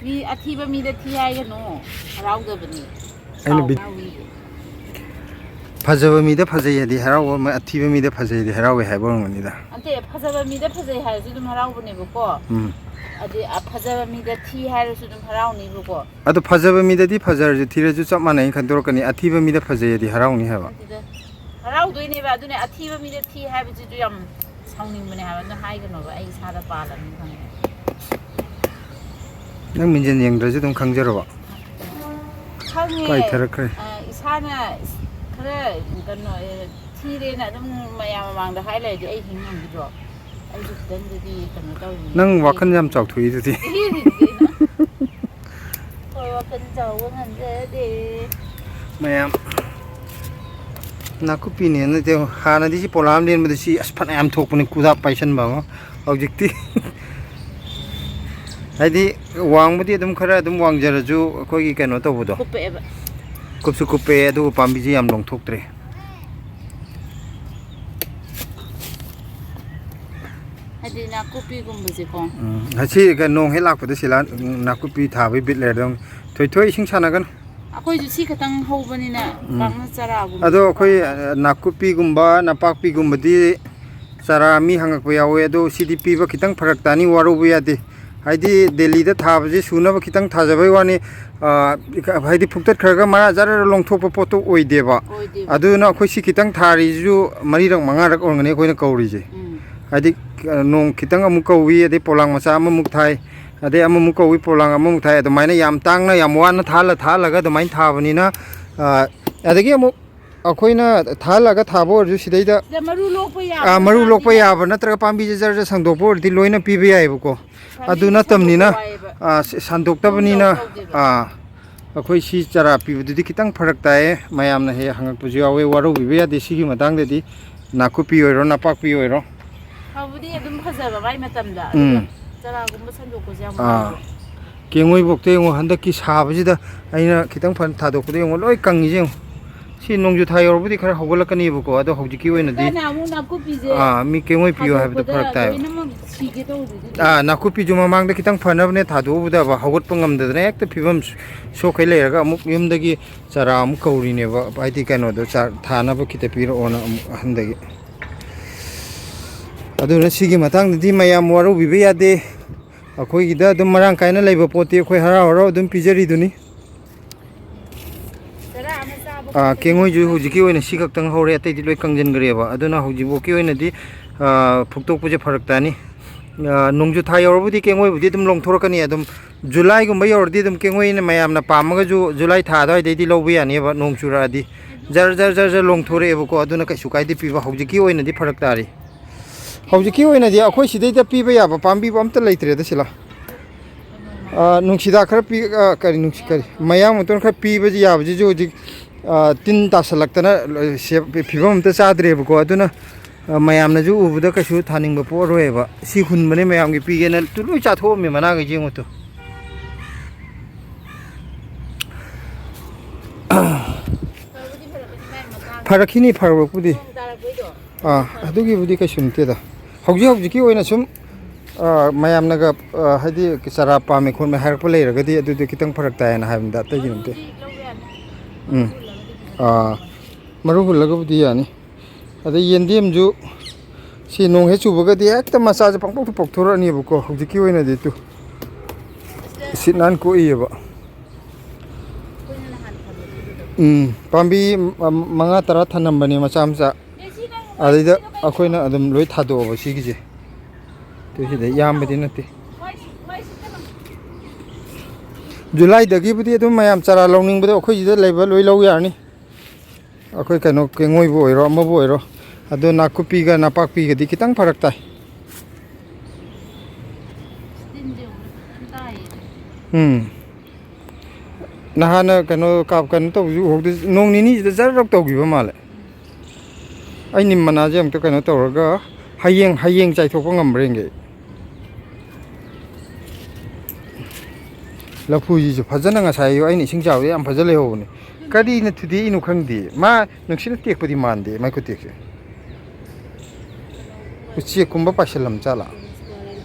ꯃꯤ ꯑꯊꯤꯕ ꯃꯤꯗ ꯊꯤ ꯍꯥꯏꯒꯅꯨ꯫ ꯍꯔꯥꯎꯗꯕꯅꯤ꯫ ꯑꯩꯅ ꯁꯥꯎ ꯕꯤ-, ꯉꯥꯎꯏ꯫ ꯐꯖꯕ ꯃꯤꯗ ꯐꯖꯩ ꯍꯥꯏꯗꯤ ꯍꯔꯥꯎꯕ ꯑꯃ, ꯑꯊꯤꯕ ꯃꯤꯗ ꯐꯖꯩ ꯍꯥꯏꯗꯤ ꯍꯔꯥꯎꯋꯦ ꯍꯥꯏꯕ ꯑꯣꯏꯔꯝꯒꯅꯤꯗ꯫ ꯅꯠꯇꯦ, ꯐꯖꯕ ꯃꯤꯗ ꯐꯖꯩ ꯍꯥꯏꯔꯁꯨ ꯑꯗꯨꯝ ꯍꯔꯥꯎꯕꯅꯦꯕꯀꯣ꯫ ꯎꯝ꯫ ꯑꯗꯩ, ꯑ, ꯐꯖꯕ ꯃꯤꯗ ꯊꯤ ꯍꯥꯏꯔꯁꯨ ꯑꯗꯨꯝ ꯍꯔꯥꯎꯅꯤꯕꯀꯣ꯫ ꯑꯗꯣ ꯐꯖꯕ ꯃꯤꯗꯗꯤ ꯐꯖꯔꯁꯨ ꯊꯤꯔꯁꯨ ꯆꯞ ꯃꯥꯟꯅꯩ ꯈꯟꯗꯣꯔꯛꯀꯅꯤ, ꯑꯊꯤꯕ ꯃꯤꯗ ꯐꯖꯩ ꯍꯥꯏꯗꯤ ꯍꯔꯥꯎꯅꯤ ꯍꯥꯏꯕ꯫ ꯅꯠꯇꯦꯗ, ꯍꯔꯥꯎꯗꯣꯏꯅꯦꯕ꯫ ꯑꯗꯨꯅꯦ, ꯑꯊꯤꯕ ꯃꯤꯗ ꯊꯤ ꯍꯥꯏꯕꯁꯤꯁꯨ ꯌꯥꯝ ꯁꯥꯎꯅꯤꯡꯕꯅꯦ ꯍꯥꯏꯕ꯫ ꯑꯗꯨ ꯍꯥꯏꯒꯅꯣꯕ, ꯑꯩ ꯏꯁꯥꯗ ꯄꯥꯜꯂꯕꯅꯤ ꯈꯪꯉꯦ꯫ ꯅꯪ ꯃꯤꯡꯖꯦꯜ ꯌꯦꯡꯗ꯭ꯔꯁꯨ ꯑꯗꯨꯝ ꯈꯪꯖꯔꯕ? ꯈꯪꯉꯦ꯫ ꯀꯥꯏꯊꯔꯛꯈ꯭ꯔꯦ꯫ ꯑ, ꯏꯁꯥꯅ ꯈꯔ ꯀꯩꯅꯣ, ꯑꯦ, ꯊꯤꯔꯦꯅ ꯑꯗꯨꯝ ꯃꯌꯥꯝ ꯃꯃꯥꯡꯗ ꯍꯥꯏ ꯂꯩꯔꯗꯤ ꯑꯩ ꯍꯤꯡ ꯉꯝꯈꯤꯗ꯭ꯔꯣ? ꯑꯩꯁꯨ ꯈꯤꯇꯪꯗꯗꯤ ꯀꯩꯅꯣ ꯇꯧꯔꯤꯅꯦ꯫ ꯅꯪ ꯋꯥꯈꯜ ꯌꯥꯝ ꯆꯥꯎꯊꯣꯛꯏꯗꯨꯗꯤ꯫ ꯊꯤꯔꯤꯅꯤ ꯀꯩꯅꯣ꯫ ꯍꯣꯏ, ꯋꯥꯈꯜ ꯆꯥꯎꯕ ꯉꯝꯖꯗꯦ꯫ ꯃꯌꯥꯝ ꯅꯥꯀꯨꯞꯄꯤꯅꯦꯅ ꯇꯧ-, ꯍꯥꯟꯅꯗꯤ ꯁꯤ ꯄꯣꯂꯥ ꯑꯃ ꯂꯦꯟꯕꯗ ꯁꯤ ꯑꯁ ꯐꯅꯌꯥꯝ ꯊꯣꯛꯄꯅꯤ, ꯈꯨꯗꯥꯞ ꯄꯥꯏꯁꯟꯕ ꯑꯃ꯫ ꯍꯧꯖꯤꯛꯇꯤ ꯍꯥꯏꯗꯤ ꯋꯥꯡꯕꯗꯤ ꯑꯗꯨꯝ ꯈꯔ ꯑꯗꯨꯝ ꯋꯥꯡꯖꯔꯁꯨ ꯑꯩꯈꯣꯏꯒꯤ ꯀꯩꯅꯣ ꯇꯧꯕꯗꯣ꯫ ꯀꯨꯞꯄꯛꯑꯦꯕ꯫ ꯀꯨꯞꯁꯨ ꯀꯨꯞꯄꯛꯑꯦ, ꯑꯗꯨꯒ ꯄꯥꯝꯕꯤꯁꯦ ꯌꯥꯝ ꯂꯣꯡꯊꯣꯛꯇ꯭ꯔꯦ꯫ ꯍꯥꯏꯗꯤ ꯅꯥꯀꯨꯞꯄꯤꯒꯨꯝꯕꯁꯦꯀꯣ꯫ ꯎꯝ, ꯉꯁꯤ ꯀꯩꯅꯣ, ꯅꯣꯡ ꯍꯦꯛ ꯂꯥꯛꯄꯗ ꯁꯤꯂꯥ ꯅꯥꯀꯨꯞꯄꯤ ꯊꯥꯕꯒꯤ ꯕꯤꯠ ꯂꯩꯔꯦ꯫ ꯑꯗꯨꯝ ꯊꯣꯏꯊꯣꯏ ꯏꯁꯤꯡ ꯁꯥꯟꯅꯒꯅꯨ꯫ ꯑꯩꯈꯣꯏꯁꯨ ꯁꯤ ꯈꯛꯇꯪ ꯍꯧꯕꯅꯤꯅ ꯎꯝ꯫ ꯄꯥꯛꯅ ꯆꯥꯔꯥꯒꯨꯝꯕ ꯑꯗꯣ ꯑꯩꯈꯣꯏ, ꯄꯥꯛꯅ ꯑ, ꯅꯥꯀꯨꯞꯄꯤꯒꯨꯝꯕ, ꯅꯄꯥꯛꯄꯤꯒꯨꯝꯕꯗꯤ ꯆꯥꯔꯥ ꯃꯤ ꯍꯪꯉꯛꯄ ꯌꯥꯎꯋꯦ, ꯑꯗꯣ ꯁꯤꯗꯤ ꯄꯤꯕ ꯈꯤꯇꯪ ꯐꯔꯛ ꯇꯥꯅꯤ, ꯋꯥꯔꯧꯕ ꯌꯥꯗꯦ꯫ ꯍꯥꯏꯗꯤ ꯗꯦꯜꯂꯤꯗ ꯊꯥꯕꯁꯦ ꯁꯨꯅꯕ ꯈꯤꯇꯪ ꯊꯥꯖꯕꯩ ꯋꯥꯅꯤ꯫ ꯑ, ꯍꯥꯏꯗꯤ ꯐꯨꯛꯇꯠꯈ꯭ꯔꯒ ꯃꯔꯥ ꯖꯔ ꯂꯣꯡꯊꯣꯛꯄ ꯄꯣꯠꯇꯣ ꯑꯣꯏꯗꯦꯕ꯫ ꯑꯣꯏꯗꯦꯕ꯫ ꯑꯗꯨꯅ ꯑꯩꯈꯣꯏ ꯁꯤ ꯈꯤꯇꯪ ꯊꯥꯔꯤꯁꯤꯁꯨ ꯃꯔꯤꯔꯛ ꯃꯉꯥꯔꯛ ꯑꯣꯏꯔꯝꯒꯅꯤ ꯑꯩꯈꯣꯏꯅ ꯀꯧꯔꯤꯁꯦ꯫ ꯎꯝ꯫ ꯍꯥꯏꯗꯤ, ꯑ, ꯅꯣꯡ ꯈꯤꯇꯪ ꯑꯃꯨꯛ ꯀꯧꯏ, ꯑꯗꯩ ꯄꯣꯂꯥꯡ ꯃꯆꯥ ꯑꯃꯃꯨꯛ ꯊꯥꯏ, ꯑꯗꯩ ꯑꯃꯃꯨꯛ ꯀꯧꯏ, ꯄꯣꯂꯥꯡ ꯑꯃꯃꯨꯛ ꯊꯥꯏ, ꯑꯗꯨꯃꯥꯏꯅ ꯌꯥꯝ ꯇꯥꯡꯅ ꯌꯥꯝ ꯋꯥꯅ ꯊꯥꯍꯜꯂ ꯊꯥꯍꯜꯂꯒ ꯑꯗꯨꯃꯥꯏꯅ ꯊꯥꯕꯅꯤꯅ, ꯑ, ꯑꯗꯒꯤ ꯑꯃꯨꯛ ꯑꯩꯈꯣꯏꯅ ꯊꯥꯍꯜꯂꯒ ꯊꯥꯕ ꯑꯣꯏꯔꯁꯨ ꯁꯤꯗꯩꯗ, ꯁꯤꯗ ꯃꯔꯨ ꯂꯣꯛꯄ ꯌꯥꯕ ꯑꯥ, ꯃꯔꯨ ꯂꯣꯛꯄ ꯅꯠꯇ꯭ꯔꯗꯤ ꯌꯥꯕ ꯅꯠꯇ꯭ꯔꯒ ꯄꯥꯝꯕꯤꯁꯦ ꯖꯔ ꯖꯔ ꯁꯟꯗꯣꯛꯄ ꯑꯣꯏꯔꯗꯤ ꯂꯣꯏꯅ ꯄꯤꯕ ꯌꯥꯏꯑꯕꯀꯣ꯫ ꯑꯗꯨ ꯄꯥꯝꯕꯤꯁꯦ ꯅꯠꯇꯕꯅꯤꯅ, ꯁꯟꯗꯣꯛꯄ ꯋꯥꯏꯌꯦꯕ꯫ ꯑꯥ, ꯁ-, ꯁꯟꯗꯣꯛꯇꯕꯅꯤꯅ, ꯄꯨꯡ ꯇꯧ ꯇꯧꯗꯦꯕ꯫ ꯑꯥ, ꯑꯩꯈꯣꯏ ꯁꯤ ꯆꯥꯔꯥ ꯄꯤꯕꯗꯨꯗꯤ ꯈꯤꯇꯪ ꯐꯔꯛ ꯇꯥꯏꯌꯦ꯫ ꯃꯌꯥꯝꯅ ꯍꯦꯛ ꯍꯪꯉꯛꯄꯁꯨ ꯌꯥꯎꯋꯦ, ꯋꯥꯔꯧꯕꯤꯕ ꯌꯥꯗꯦ ꯁꯤꯒꯤ ꯃꯇꯥꯡꯗꯗꯤ꯫ ꯅꯥꯀꯨꯞꯄꯤ ꯑꯣꯏꯔꯣ, ꯅꯄꯥꯛꯄꯤ ꯑꯣꯏꯔꯣ꯫ ꯐꯕꯨꯗꯤ ꯑꯗꯨꯝ ꯐꯖꯕ ꯃꯥꯏ ꯃꯇꯝꯗ, ꯑꯗꯨꯒ ꯎꯝ꯫ ꯆꯥꯔꯥꯒꯨꯝꯕ ꯁꯟꯗꯣꯛꯄꯁꯦ ꯌꯥꯝ ꯑꯥ꯫ ꯋꯥꯏꯌꯦꯕ꯫ ꯀꯦꯡꯉꯣꯏꯕꯣꯛꯇ ꯌꯦꯡꯉꯣ, ꯍꯟꯗꯛꯀꯤ ꯁꯥꯕꯁꯤꯗ ꯑꯩꯅ ꯈꯤꯇꯪ ꯐꯅ ꯊꯥꯗꯣꯛꯄꯗ ꯌꯦꯡꯉꯣ, ꯂꯣꯏ ꯀꯪꯉꯤꯁꯦ ꯌꯦꯡꯉꯣ꯫ ꯁꯤ ꯅꯣꯡꯖꯨ ꯊꯥ ꯌꯧꯔꯕꯨꯗꯤ ꯈꯔ ꯍꯧꯒꯠꯂꯛꯀꯅꯦꯕꯀꯣ, ꯑꯗꯣ ꯍꯧꯖꯤꯛꯀꯤ ꯑꯣꯏꯅꯗꯤ, ꯍꯧꯖꯤꯛꯀꯥꯟ ꯑꯃꯨꯛ ꯅꯥꯀꯨꯞꯄꯤꯁꯦ ꯑꯥ, ꯃꯤ ꯀꯦꯡꯉꯣꯏ ꯄꯤꯌꯣ ꯍꯥꯏꯕꯗꯣ ꯊꯥꯗꯣꯛꯄꯗ ꯐꯔꯛ ꯇꯥꯏꯌꯦꯕ꯫ ꯂꯣꯏꯅꯃꯛ ꯁꯤꯒꯦ ꯇꯧꯔꯤꯗꯨꯗꯤ꯫ ꯑꯥ, ꯅꯥꯀꯨꯞꯄꯤꯁꯨ ꯃꯃꯥꯡꯗ ꯈꯤꯇꯪ ꯐꯅꯕꯅꯦ ꯊꯥꯗꯣꯛꯎꯕꯗꯕ, ꯍꯧꯒꯠꯄ ꯉꯝꯗꯗꯅ ꯍꯦꯛꯇ ꯐꯤꯕꯝ ꯁꯣꯛꯈꯩ ꯂꯩꯔꯒ ꯑꯃꯨꯛ ꯌꯨꯝꯗꯒꯤ ꯆꯥꯔꯥ ꯑꯃꯨꯛ ꯀꯧꯔꯤꯅꯦꯕ, ꯍꯥꯏꯗꯤ ꯀꯩꯅꯣꯗꯣ, ꯆꯥ-, ꯊꯥꯅꯕ ꯈꯤꯇ ꯄꯤꯔꯛꯑꯣꯅ ꯑꯃꯨꯛ ꯑꯍꯟꯗꯒꯤ꯫ ꯑꯗꯨꯅ ꯁꯤꯒꯤ ꯃꯇꯥꯡꯗꯗꯤ ꯃꯌꯥꯝ ꯋꯥꯔꯧꯕꯤꯕ ꯌꯥꯗꯦ꯫ ꯑꯩꯈꯣꯏꯒꯤꯗ ꯑꯗꯨꯝ ꯃꯔꯥꯡ ꯀꯥꯏꯅ ꯂꯩꯕ ꯄꯣꯠꯇꯤ ꯑꯩꯈꯣꯏ ꯍꯔꯥꯎ ꯍꯔꯥꯎ ꯑꯗꯨꯝ ꯄꯤꯖꯔꯤꯗꯨꯅꯤ꯫ ꯆꯔꯥ ꯑꯃ ꯆꯥꯕ ꯑꯥ, ꯈꯛꯇꯅꯤ꯫ ꯀꯦꯡꯉꯣꯏꯁꯨ ꯍꯧꯖꯤꯛꯀꯤ ꯑꯣꯏꯅ ꯁꯤ ꯈꯛꯇꯪ ꯍꯧꯔꯦ, ꯑꯇꯩꯗꯤ ꯂꯣꯏ ꯀꯪꯁꯤꯟꯈ꯭ꯔꯦꯕ꯫ ꯑꯗꯨꯅ ꯍꯧꯖꯤꯛꯐꯥꯎꯒꯤ ꯑꯣꯏꯅꯗꯤ, ꯑꯥ, ꯐꯨꯛꯇꯣꯛꯄꯁꯦ ꯐꯔꯛ ꯇꯥꯅꯤ꯫ ꯑꯥ, ꯅꯣꯡꯖꯨ ꯊꯥ ꯌꯧꯔꯕꯨꯗꯤ ꯀꯦꯡꯉꯣꯏꯕꯨꯗꯤ ꯑꯗꯨꯝ ꯂꯣꯡꯊꯣꯔꯛꯀꯅꯤ꯫ ꯑꯗꯨꯝ ꯖꯨꯂꯥꯏꯒꯨꯝꯕ ꯌꯧꯔꯗꯤ ꯑꯗꯨꯝ ꯀꯦꯡꯉꯣꯏꯅ ꯃꯌꯥꯝꯅ ꯄꯥꯝꯃꯒꯁꯨ ꯖꯨꯂꯥꯏ ꯊꯥ ꯑꯗꯨꯋꯥꯏꯗꯩꯗꯤ ꯂꯧꯕ ꯌꯥꯅꯦꯕ, ꯅꯣꯡ ꯆꯨꯔꯛꯑꯗꯤ꯫ ꯖꯔ ꯖꯔ ꯖꯔ ꯖꯔ ꯂꯣꯡꯊꯣꯔꯛꯑꯦꯕꯀꯣ, ꯑꯗꯨꯅ ꯀꯩꯁꯨ ꯀꯥꯏꯗꯦ ꯄꯤꯕ꯫ ꯍꯧꯖꯤꯛꯀꯤ ꯑꯣꯏꯅꯗꯤ ꯐꯔꯛ ꯇꯥꯔꯤ꯫ ꯍꯧꯖꯤꯛꯀꯤ ꯑꯣꯏꯅꯗꯤ ꯑꯩꯈꯣꯏ ꯁꯤꯗꯩꯗ ꯄꯤꯕ ꯌꯥꯕ ꯄꯥꯝꯕꯤꯕꯨ ꯑꯝꯇ ꯂꯩꯇ꯭ꯔꯦꯗ ꯁꯤꯂꯥ꯫ ꯑꯥ, ꯅꯨꯡꯁꯤꯗꯥꯛ ꯈꯔ ꯄꯤ-, ꯑꯥ, ꯀꯔꯤ ꯅꯨꯡꯁꯤ-, ꯀꯔꯤ, ꯃꯌꯥꯡ ꯃꯇꯣꯟ ꯈꯔ ꯄꯤꯕꯁꯤ ꯌꯥꯕꯁꯤꯁꯨ ꯍꯧꯖꯤꯛ, ꯑꯥ, ꯇꯤꯟ ꯇꯥꯁꯜꯂꯛꯇꯅ ꯂꯣꯏ-, ꯁꯦꯞ-, ꯐꯤꯕꯝ ꯑꯝꯇ ꯆꯥꯗ꯭ꯔꯦꯕꯀꯣ꯫ ꯑꯗꯨꯅ, ꯑꯥ, ꯃꯌꯥꯝꯅꯁꯨ ꯎꯕꯗ ꯀꯩꯁꯨ ꯊꯥꯅꯤꯡꯕ ꯄꯣꯛꯑꯔꯣꯏꯕ꯫ ꯁꯤ ꯍꯨꯟꯕꯅꯦ ꯃꯌꯥꯝꯒꯤ ꯄꯤꯒꯦꯅ, ꯇꯨ ꯂꯣꯏ ꯆꯥꯊꯣꯛꯑꯝꯃꯦ ꯃꯅꯥꯈꯩꯁꯦ ꯌꯦꯡꯉꯨ ꯇꯨ꯫ ꯐꯕꯨꯗꯤ ꯐꯔꯛꯀꯅꯤ ꯃꯥꯏ ꯃꯇꯥꯡ꯫ ꯐꯔꯛꯈꯤꯅꯤ, ꯐꯔꯛꯄꯨꯗꯤ꯫ ꯅꯣꯡ ꯇꯥꯔꯛꯄꯩꯗꯣ꯫ ꯑꯥ, ꯑꯗꯨꯒꯤꯕꯨꯗꯤ ꯀꯩꯁꯨ ꯅꯠꯇꯦꯗ꯫ ꯍꯧꯖꯤꯛ ꯍꯧꯖꯤꯛꯀꯤ ꯑꯣꯏꯅ ꯁꯨꯝ, ꯑꯥ, ꯃꯌꯥꯝꯅꯒ, ꯑꯥ, ꯍꯥꯏꯗꯤ ꯆꯥꯔꯥ ꯄꯥꯝꯃꯦ ꯈꯣꯠꯃꯦ ꯍꯥꯏꯔꯛꯄ ꯂꯩꯔꯒꯗꯤ ꯑꯗꯨꯗꯤ ꯈꯤꯇꯪ ꯐꯔꯛ ꯇꯥꯏꯌꯦꯅ ꯍꯥꯏꯕꯅꯤꯗ, ꯑꯇꯩꯒꯤ ꯅꯠꯇꯦ꯫ ꯃꯔꯨꯗꯤ ꯂꯧꯕ ꯌꯥꯅꯤ꯫ ꯎꯝ꯫ ꯃꯔꯨ ꯍꯨꯜꯂꯒꯗꯤ ꯐꯖꯅ ꯑꯥ, ꯇꯧꯕꯅꯤ꯫ ꯃꯔꯨ ꯍꯨꯜꯂꯒꯕꯨꯗꯤ ꯌꯥꯅꯤ꯫ ꯑꯗꯩ ꯌꯦꯟꯗꯦꯝꯁꯨ ꯁꯤ ꯅꯣꯡ ꯍꯦꯛ ꯆꯨꯕꯒꯗꯤ ꯍꯦꯛꯇ ꯃꯆꯥꯁꯦ ꯄꯪꯄꯣꯛꯇ ꯄꯣꯛꯊꯣꯔꯛꯑꯅꯦꯕꯀꯣ꯫ ꯍꯧꯖꯤꯛꯀꯤ ꯑꯣꯏꯅꯗꯤ ꯇꯨ, ꯅꯥꯟ ꯀꯣꯛꯏꯌꯦꯕ꯫ ꯎꯝ, ꯄꯥꯝꯕꯤ ꯃ-, ꯃꯉꯥ ꯇꯔꯥ ꯊꯅꯝꯕꯅꯦ ꯃꯆꯥ ꯃꯆꯥ꯫ ꯑꯗꯩꯗ ꯑꯩꯈꯣꯏꯅ ꯑꯗꯨꯝ ꯂꯣꯏ ꯊꯥꯗꯣꯛꯑꯕ ꯁꯤꯒꯤꯁꯦ꯫ ꯑꯗꯨ ꯁꯤꯗ ꯌꯥꯝꯕꯗꯤ ꯅꯠꯇꯦ꯫ ꯖꯨꯂꯥꯏꯗꯒꯤꯕꯨꯗꯤ ꯑꯗꯨꯝ ꯃꯌꯥꯝ ꯆꯥꯔꯥ ꯂꯧꯅꯤꯡꯕꯗꯣ ꯑꯩꯈꯣꯏ ꯁꯤꯗ ꯂꯩꯕ ꯂꯣꯏ ꯂꯧ ꯌꯥꯔꯅꯤ꯫ ꯑꯩꯈꯣꯏ ꯀꯩꯅꯣ ꯀꯦꯡꯉꯣꯏꯕꯨ ꯑꯣꯏꯔꯣ ꯑꯃꯕꯨ ꯑꯣꯏꯔꯣ꯫ ꯑꯗꯣ ꯅꯥꯀꯨꯞꯄꯤꯒ ꯅꯥꯄꯥꯛꯄꯤꯒꯗꯤ ꯈꯤꯇꯪ ꯐꯔꯛ ꯇꯥꯏ꯫ ꯎꯝ꯫ ꯅꯍꯥꯟꯅ ꯀꯩꯅꯣ ꯀꯥꯞ-, ꯀꯩꯅꯣ ꯇꯧꯕꯁꯨ ꯎꯍꯧꯗꯦ, ꯅꯣꯡ ꯅꯤꯅꯤꯁꯤꯗ ꯖꯔ ꯇꯧꯈꯤꯕ ꯃꯥꯜꯂꯦ꯫ ꯑꯩ ꯅꯤꯝ ꯃꯅꯥꯁꯦ ꯑꯃꯨꯛꯇ ꯀꯩꯅꯣ ꯇꯧꯔꯒ ꯍꯌꯦꯡ, ꯍꯌꯦꯡ ꯆꯥꯏꯊꯣꯛꯄ ꯉꯝꯕ꯭ꯔꯥ ꯌꯦꯡꯒꯦ ꯑꯩ꯫ ꯂꯐꯨꯁꯤꯁꯨ ꯐꯖꯅ ꯉꯁꯥꯏ ꯑꯌꯨꯛ ꯑꯩꯅ ꯏꯁꯤꯡ ꯆꯥꯕꯗ ꯌꯥꯝ ꯐꯖ ꯂꯩꯍꯧꯕꯅꯦ꯫ ꯀꯔꯤꯅ ꯊꯨꯗꯦꯛꯏꯅꯣ ꯈꯪꯗꯦ꯫ ꯃꯥ ꯅꯨꯡꯁꯤꯠꯅ ꯇꯦꯛꯄꯗꯤ ꯃꯥꯟꯗꯦ ꯃꯥꯏ ꯈꯨꯇꯦꯛꯁꯦ꯫ ꯎꯆꯦꯛꯀꯨꯝꯕ ꯄꯥꯏꯁꯤꯜꯂꯝ ꯖꯥꯠꯂꯥ?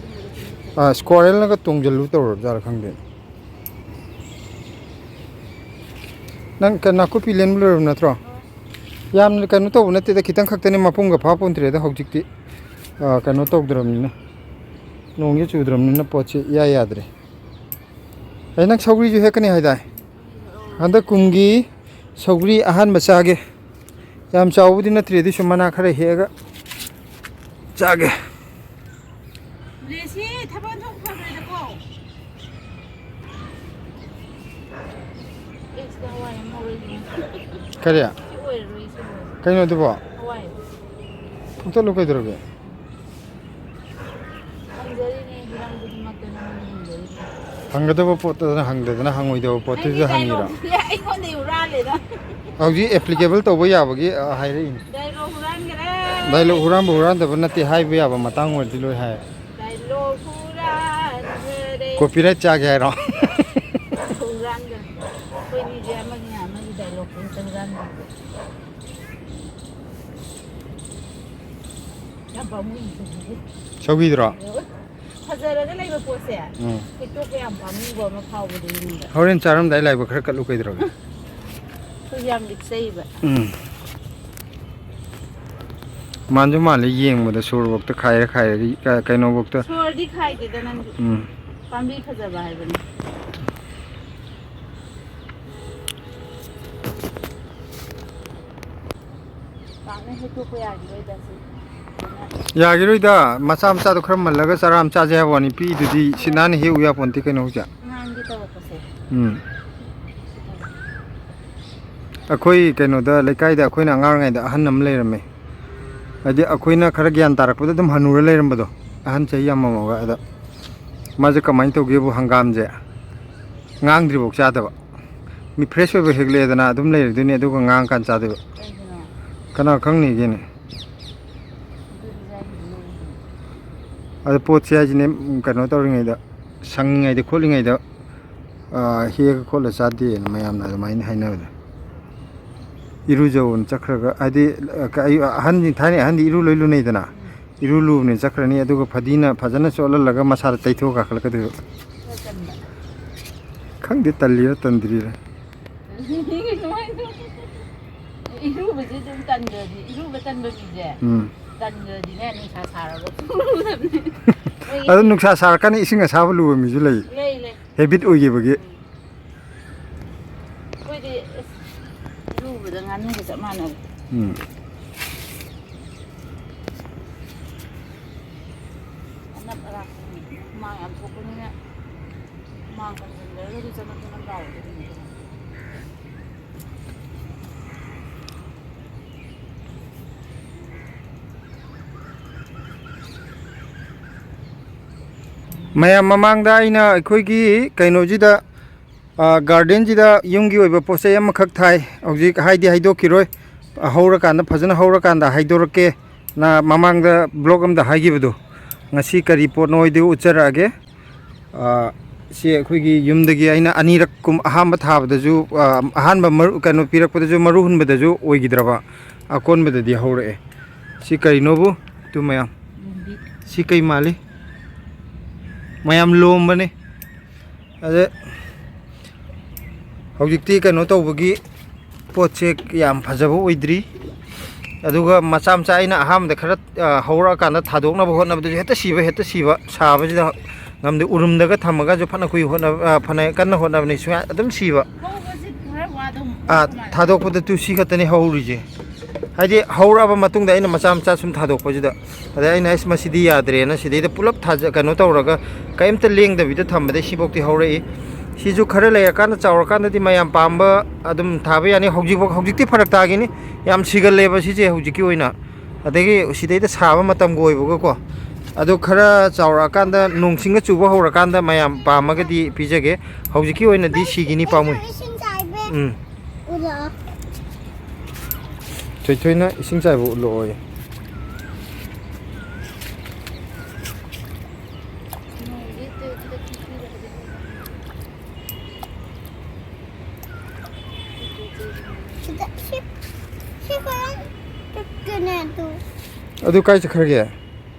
ꯑꯥ, ꯁ꯭ꯀ꯭ꯋꯥꯔꯦꯜꯅꯒ ꯇꯣꯡꯖꯜꯂꯨ ꯇꯧꯔꯕ ꯖꯥꯠꯂꯥ ꯈꯪꯗꯦ꯫ ꯅꯪ ꯀ-, ꯅꯥꯀꯨꯞꯄꯤ ꯂꯦꯟꯕ ꯂꯣꯏꯔꯕ ꯅꯠꯇ꯭ꯔꯣ? ꯌꯥꯝꯅ ꯀꯩꯅꯣ ꯇꯧꯕ ꯅꯠꯇꯦꯗ, ꯈꯤꯇꯪ ꯈꯛꯇꯅꯤ, ꯃꯄꯨꯡꯒ ꯐꯥ ꯄꯣꯟꯇ꯭ꯔꯦꯗ ꯍꯧꯖꯤꯛꯇꯤ꯫ ꯑꯥ, ꯀꯩꯅꯣ ꯇꯧꯗ꯭ꯔꯕꯅꯤꯅ, ꯅꯣꯡꯁꯦ ꯆꯨꯗ꯭ꯔꯕꯅꯤꯅ ꯄꯣꯠꯁꯦ ꯏꯌꯥ ꯌꯥꯗ꯭ꯔꯦ꯫ ꯑꯩ ꯅꯪ ꯁꯧꯒ꯭ꯔꯤꯁꯨ ꯍꯦꯛꯀꯅꯤ ꯍꯥꯏꯗꯥꯏ? ꯍꯟꯗꯛ ꯀꯨꯝꯒꯤ ꯁꯧꯒ꯭ꯔꯤ ꯑꯍꯥꯟꯕ ꯆꯥꯒꯦ꯫ ꯌꯥꯝ ꯆꯥꯎꯕꯗꯤ ꯅꯠꯇ꯭ꯔꯤ, ꯑꯗꯨꯏꯁꯨ ꯃꯅꯥ ꯈꯔ ꯍꯦꯛꯑꯒ ꯆꯥꯒꯦ꯫ ꯂꯦꯁꯤ ꯊꯕꯛ ꯑꯣꯟꯊꯣꯛ ꯐꯈ꯭ꯔꯦꯗꯀꯣ꯫ ꯑꯦ, ꯁꯤꯗ ꯍꯋꯥꯏ ꯑꯃ ꯍꯧꯔꯦ꯫ ꯀꯔꯤ? ꯁꯤ ꯑꯣꯏꯔꯔꯣꯏ, ꯁꯤ ꯑꯣꯏꯔꯔꯣꯏ꯫ ꯀꯩꯅꯣ ꯑꯗꯨꯕꯣ? ꯍꯋꯥꯏ꯫ ꯐꯨꯛꯇꯠꯂꯨ ꯀꯩꯗꯧꯔꯒꯦ? ꯍꯪꯖꯔꯤꯅꯦ, ꯍꯤꯔꯝ ꯈꯨꯗꯤꯡꯃꯛꯇ ꯅꯉꯣꯟꯗ ꯍꯪꯖꯔꯤꯅꯦ꯫ ꯍꯪꯒꯗꯕ ꯄꯣꯠꯇꯨꯗꯅ ꯍꯪꯗꯗꯅ, ꯍꯪꯉꯣꯏꯗꯕ ꯄꯣꯠꯇꯨꯗ ꯑꯩꯒꯤ ꯍꯪꯉꯤꯔꯣ? Dialogue-ꯁꯤꯗꯤ ꯑꯩꯉꯣꯟꯗꯒꯤ ꯍꯨꯔꯥꯜꯂꯦꯗ꯫ ꯍꯧꯖꯤꯛ applicable ꯇꯧꯕ ꯌꯥꯕꯒꯤ, ꯑ, ꯍꯥꯏꯔꯛꯏꯅꯤ꯫ Dialogue ꯍꯨꯔꯥꯟꯈꯔꯦ꯫ Dialogue ꯍꯨꯔꯥꯟꯕ ꯍꯨꯔꯥꯟꯗꯕ ꯅꯠꯇꯦ, ꯍꯥꯏꯕ ꯌꯥꯕ ꯃꯇꯥꯡ ꯑꯣꯏꯔꯗꯤ ꯂꯣꯏ ꯍꯥꯏ꯫ Dialogue ꯍꯨꯔꯥꯟꯈꯔꯦ꯫ Copyright ꯆꯥꯒꯦ ꯍꯥꯏꯔꯣ? ꯍꯨꯔꯥꯟꯈꯔꯦ꯫ ꯑꯩꯈꯣꯏꯅꯤꯁꯦ ꯑꯃꯒꯤ ꯑꯃꯒꯤ dialogue ꯍꯦꯛꯇ ꯍꯨꯔꯥꯟꯕꯤꯕ꯫ ꯌꯥꯝ ꯄꯥꯝꯃꯨꯏ꯫ ꯁꯧꯒꯤꯗꯨꯔꯣ? ꯐꯖꯔꯒ ꯂꯩꯕ ꯄꯣꯠꯁꯦ ꯎꯝ꯫ ꯍꯦꯛꯇꯣꯛꯄ ꯌꯥꯝ ꯄꯥꯝꯃꯨꯕ ꯑꯃ ꯐꯥꯎꯕꯗꯣ ꯌꯨꯝꯗ꯫ ꯍꯣꯔꯦꯟ ꯆꯥꯔꯝꯗꯥꯏ ꯂꯥꯏꯕꯛ ꯈꯔ ꯀꯠꯂꯨ ꯀꯩꯗꯧꯔꯒꯦ? ꯑꯩꯈꯣꯏ ꯌꯥꯝ ꯂꯤꯛꯆꯩꯕ꯫ ꯎꯝ꯫ ꯃꯥꯟꯁꯨ ꯃꯥꯜꯂꯦ ꯌꯦꯡꯕꯗ, ꯁꯣꯔꯕꯣꯛꯇ ꯈꯥꯏꯔ ꯈꯥꯏꯔꯒ, ꯀ-, ꯀꯩꯅꯣꯕꯣꯛꯇ꯫ ꯁꯣꯔꯗꯤ ꯈꯥꯏꯗꯦꯗ ꯅꯪꯁꯨ꯫ ꯎꯝ꯫ ꯄꯥꯝꯕꯤ ꯐꯖꯕ ꯍꯥꯏꯕꯅꯤ꯫ ꯍꯦꯛꯇꯣꯛꯄ ꯌꯥꯈꯤꯔꯣꯏꯗ ꯁꯤ꯫ ꯌꯥꯈꯤꯔꯣꯏꯗ, ꯃꯆꯥ ꯃꯆꯥꯗꯣ ꯈꯔ ꯃꯜꯂꯒ ꯆꯔꯥ ꯑꯃ ꯆꯥꯁꯦ ꯍꯥꯏꯕ ꯋꯥꯅꯤ, ꯄꯤꯛꯏꯗꯨꯗꯤ ꯁꯤ ꯅꯥꯟꯅ ꯍꯦꯛꯎ ꯌꯥꯄꯣꯟꯇꯦ ꯀꯩꯅꯣ ꯍꯧꯖꯤꯛ꯫ ꯉꯥꯡꯒꯦ ꯇꯧꯔꯛꯄꯁꯦ꯫ ꯎꯝ꯫ ꯑꯩꯈꯣꯏ ꯀꯩꯅꯣꯗ, ꯂꯩꯀꯥꯏꯗ ꯑꯩꯈꯣꯏꯅ ꯑꯉꯥꯡ ꯑꯣꯏꯔꯤꯉꯩꯗ ꯑꯍꯟ ꯑꯃ ꯂꯩꯔꯝꯃꯦ꯫ ꯍꯥꯏꯗꯤ ꯑꯩꯈꯣꯏꯅ ꯈꯔ ꯒ꯭ꯌꯥꯟ ꯇꯥꯔꯛꯄꯗ ꯑꯗꯨꯝ ꯍꯟꯅꯨꯔ ꯂꯩꯔꯝꯕꯗꯣ, ꯑꯍꯟ ꯆꯍꯤ ꯌꯥꯝꯃꯝꯃꯒ꯫ ꯑꯗ ꯃꯥꯁꯦ ꯀꯃꯥꯏꯅ ꯇꯧꯒꯦꯕꯨ, ꯍꯪꯒꯥꯝꯁꯦ ꯉꯥꯡꯗ꯭ꯔꯤꯐꯥꯎ ꯆꯥꯗꯕ꯫ ꯃꯤ ꯐ꯭ꯔꯦꯁ ꯑꯣꯏꯕ ꯍꯦꯛꯂꯛꯑꯦꯗꯅ ꯑꯗꯨꯝ ꯂꯩꯔꯗꯣꯏꯅꯤ, ꯑꯗꯨꯒ ꯉꯥꯡꯉꯀꯥꯟꯗ ꯆꯥꯗꯣꯏꯕ꯫ ꯀꯩꯒꯤꯅꯣ? ꯀꯅꯥ ꯈꯪꯅꯤꯒꯦꯅꯦ? ꯑꯗꯨꯗꯤ ꯆꯥꯅꯤꯡꯗꯦ꯫ ꯑꯗꯣ ꯄꯣꯠꯁꯦ ꯍꯥꯏꯁꯤꯅꯦ, ꯎꯝ, ꯀꯩꯅꯣ ꯇꯧꯔꯤꯉꯩꯗ, ꯁꯪꯉꯤꯉꯩꯗ ꯈꯣꯠꯂꯤꯉꯩꯗ, ꯑꯥ, ꯍꯦꯛꯑ ꯈꯣꯠꯂ ꯆꯥꯗꯦꯅ ꯃꯌꯥꯝꯅ ꯑꯗꯨꯃꯥꯏꯅ ꯍꯥꯏꯅꯕꯗꯣ꯫ ꯏꯔꯨꯖꯧꯅ ꯆꯠꯈ꯭ꯔꯒ, ꯍꯥꯏꯗꯤ, ꯑ, ꯑꯍꯟ, ꯊꯥꯏꯅ ꯑꯍꯟꯗꯤ ꯏꯔꯨ ꯂꯣꯏ ꯂꯨꯅꯩꯗꯅ, ꯏꯔꯨ ꯂꯨꯕꯅꯦ ꯆꯠꯈ꯭ꯔꯅꯤ, ꯑꯗꯨꯒ ꯐꯗꯤꯅ ꯐꯖꯅ ꯆꯣꯠꯍꯜꯂꯒ ꯃꯁꯥꯗ ꯇꯩꯊꯣꯛꯑ ꯀꯥꯈꯠꯂꯛꯀꯗꯣꯏꯕ꯫ ꯈꯔ ꯇꯟꯕ꯫ ꯈꯪꯗꯦ, ꯇꯜꯂꯤꯔ ꯇꯟꯗ꯭ꯔꯤꯔ꯫ ꯏꯔꯨꯕꯁꯦ ꯑꯗꯨꯝ ꯇꯟꯗ꯭ꯔꯗꯤ, ꯏꯔꯨꯕ ꯇꯟꯕ ꯃꯤꯁꯦ, ꯎꯝ꯫ ꯇꯟꯗ꯭ꯔꯗꯤꯅꯦ ꯅꯨꯡꯁꯥ ꯁꯥꯔꯒ ꯂꯨꯗꯕꯅꯦ꯫ ꯑꯗꯨ ꯅꯨꯡꯁꯥ ꯁꯥꯔꯀꯥꯟꯗ ꯏꯁꯤꯡ ꯑꯁꯥꯕ ꯂꯨꯕ ꯃꯤꯁꯨ ꯂꯩ꯫ ꯂꯩ, ꯂꯩ꯫ ꯍꯦꯕꯤꯠ ꯑꯣꯏꯈꯤꯕꯒꯤ꯫ ꯑꯩꯈꯣꯏꯗꯤ ꯑꯁ, ꯏꯔꯨꯕꯗ ꯉꯥꯅꯨꯒ ꯆꯞ ꯃꯥꯟꯅꯔꯦ꯫ ꯎꯝ꯫ ꯑꯅꯞ ꯑꯔꯥꯛ ꯍꯨꯃꯥꯡ ꯌꯥꯝ ꯊꯣꯛꯄꯅꯤꯅ, ꯍꯨꯃꯥꯡ ꯀꯪꯁꯤꯟꯗ꯭ꯔꯒꯗꯤ ꯆꯅꯞ ꯆꯅꯞ ꯂꯥꯎꯕꯗꯣ ꯑꯗꯨꯅꯤ꯫ ꯃꯌꯥꯝ ꯃꯃꯥꯡꯗ ꯑꯩꯅ ꯑꯩꯈꯣꯏꯒꯤ ꯀꯩꯅꯣꯁꯤꯗ, ꯑ, ꯒꯥꯔꯗꯦꯟꯁꯤꯗ ꯌꯨꯝꯒꯤ ꯑꯣꯏꯕ ꯄꯣꯠ ꯆꯩ ꯑꯃꯈꯛ ꯊꯥꯏ꯫ ꯍꯧꯖꯤꯛ ꯍꯥꯏꯗꯤ ꯍꯥꯏꯗꯣꯛꯈꯤꯔꯣꯏ, ꯍꯧꯔꯀꯥꯟꯗ, ꯐꯖꯅ ꯍꯧꯔꯀꯥꯟꯗ ꯍꯥꯏꯗꯣꯔꯛꯀꯦ꯫ ꯅ ꯃꯃꯥꯡꯗ ꯕ꯭ꯂꯣꯛ ꯑꯃꯗ ꯍꯥꯏꯈꯤꯕꯗꯣ, ꯉꯁꯤ ꯀꯔꯤ ꯄꯣꯠꯅꯣ ꯍꯥꯏꯗꯨ ꯎꯠꯆꯔꯛꯑꯒꯦ꯫ ꯑ, ꯁꯤ ꯑꯩꯈꯣꯏꯒꯤ ꯌꯨꯝꯗꯒꯤ ꯑꯩꯅ ꯑꯅꯤꯔꯛ ꯀꯨꯝ-, ꯑꯍꯥꯟꯕ ꯊꯥꯕꯗꯁꯨ, ꯑ, ꯑꯍꯥꯟꯕ ꯃꯔꯨ, ꯀꯩꯅꯣ ꯄꯤꯔꯛꯄꯗꯁꯨ, ꯃꯔꯨ ꯍꯨꯟꯕꯗꯁꯨ ꯑꯣꯏꯈꯤꯗ꯭ꯔꯕ, ꯑꯀꯣꯟꯕꯗꯗꯤ ꯍꯧꯔꯛꯑꯦ꯫ ꯁꯤ ꯀꯔꯤꯅꯣꯕꯨ? ꯇꯨ ꯃꯌꯥꯝ꯫ ꯁꯤ ꯀꯩ ꯃꯥꯜꯂꯤ? ꯃꯌꯥꯝ ꯂꯣꯝꯕꯅꯦ꯫ ꯑꯗ ꯍꯧꯖꯤꯛꯇꯤ ꯀꯩꯅꯣ ꯇꯧꯕꯒꯤ ꯄꯣꯠꯁꯦ ꯌꯥꯝ ꯐꯖꯕ ꯑꯣꯏꯗ꯭ꯔꯤ꯫ ꯑꯗꯨꯒ ꯃꯆꯥ ꯃꯆꯥ ꯑꯩꯅ ꯑꯍꯥꯟꯕꯗ ꯈꯔ, ꯑ, ꯍꯧꯔꯛꯑꯀꯥꯟꯗ ꯊꯥꯗꯣꯛꯅꯕ ꯍꯣꯠꯅꯕꯗꯁꯨ ꯍꯦꯛꯇ ꯁꯤꯕ, ꯍꯦꯛꯇ ꯁꯤꯕ꯫ ꯁꯥꯕꯁꯤꯗ ꯉꯝꯗꯦ꯫ ꯎꯔꯨꯝꯗꯒ ꯊꯝꯃꯒꯁꯨ ꯐꯅ ꯀꯨꯏ ꯍꯣꯠꯅꯕ, ꯑ, ꯐꯅ ꯀꯟꯅ ꯍꯣꯠꯅꯕꯅꯤ, ꯁꯨꯡꯌꯥ, ꯑꯗꯨꯝ ꯁꯤꯕ꯫ ꯍꯧꯕꯁꯤ ꯈꯔ ꯋꯥꯗꯧ ꯑ, ꯃꯥꯜꯂꯦ꯫ ꯊꯥꯗꯣꯛꯄꯗ ꯇꯨ ꯁꯤ ꯈꯛꯇꯅꯤ ꯍꯧꯔꯤꯁꯦ꯫ ꯍꯥꯏꯗꯤ ꯍꯧꯔꯛꯑꯕ ꯃꯇꯨꯡꯗ ꯑꯩꯅ ꯃꯆꯥ ꯃꯆꯥ ꯁꯨꯝ ꯊꯥꯗꯣꯛꯄꯁꯤꯗ, ꯑꯗꯩ ꯑꯩꯅ, "ꯑꯁ, ꯃꯁꯤꯗꯤ ꯌꯥꯗ꯭ꯔꯦꯅ" ꯁꯤꯗꯩꯗ ꯄꯨꯂꯞ ꯊꯥꯖ-, ꯀꯩꯅꯣ ꯇꯧꯔꯒ ꯀꯔꯤꯝꯇ ꯂꯦꯡꯗꯕꯤꯗ ꯊꯝꯕꯗꯩ ꯁꯤꯐꯧꯇꯤ ꯍꯧꯔꯛꯏ꯫ ꯁꯤꯁꯨ ꯈꯔ ꯂꯩꯔꯀꯥꯟꯗ, ꯆꯥꯎꯔꯀꯥꯟꯗꯗꯤ ꯃꯌꯥꯝ ꯄꯥꯝꯕ ꯑꯗꯨꯝ ꯊꯥꯕ ꯌꯥꯅꯤ꯫ ꯍꯧꯖꯤꯛꯐꯥꯎ, ꯍꯧꯖꯤꯛꯇꯤ ꯐꯔꯛ ꯇꯥꯈꯤꯅꯤ, ꯌꯥꯝ ꯁꯤꯒꯜꯂꯦꯕ ꯁꯤꯁꯦ ꯍꯧꯖꯤꯛꯀꯤ ꯑꯣꯏꯅ꯫ ꯑꯗꯒꯤ ꯁꯤꯗꯩꯗ ꯁꯥꯕ ꯃꯇꯝꯒ ꯑꯣꯏꯕꯒꯀꯣ꯫ ꯑꯗꯣ ꯈꯔ ꯆꯥꯎꯔꯛꯑꯀꯥꯟꯗ, ꯅꯣꯡ ꯆꯤꯡꯒ ꯆꯨꯕ ꯍꯧꯔꯀꯥꯟꯗ ꯃꯌꯥꯝ ꯄꯥꯝꯃꯒꯗꯤ ꯄꯤꯖꯒꯦ꯫ ꯍꯧꯖꯤꯛꯀꯤ ꯑꯣꯏꯅꯗꯤ ꯁꯤꯒꯤꯅꯤ, ꯄꯥꯝꯃꯨꯏ꯫ ꯏꯁꯤꯡ ꯆꯥꯏꯕꯤ꯫ ꯎꯝ꯫ ꯎꯔꯛꯑꯣ꯫ ꯊꯣꯏꯊꯣꯏꯅ ꯏꯁꯤꯡ ꯆꯥꯏꯕ ꯎꯠꯂꯛꯑꯣꯌꯦ꯫ ꯁꯤꯗ ꯁꯤ, ꯁꯤ ꯀꯔꯝ ꯆꯠꯀꯅꯤ ꯑꯗꯨ? ꯑꯗꯨ ꯀꯥꯏ ꯆꯠꯈ꯭ꯔꯒꯦ?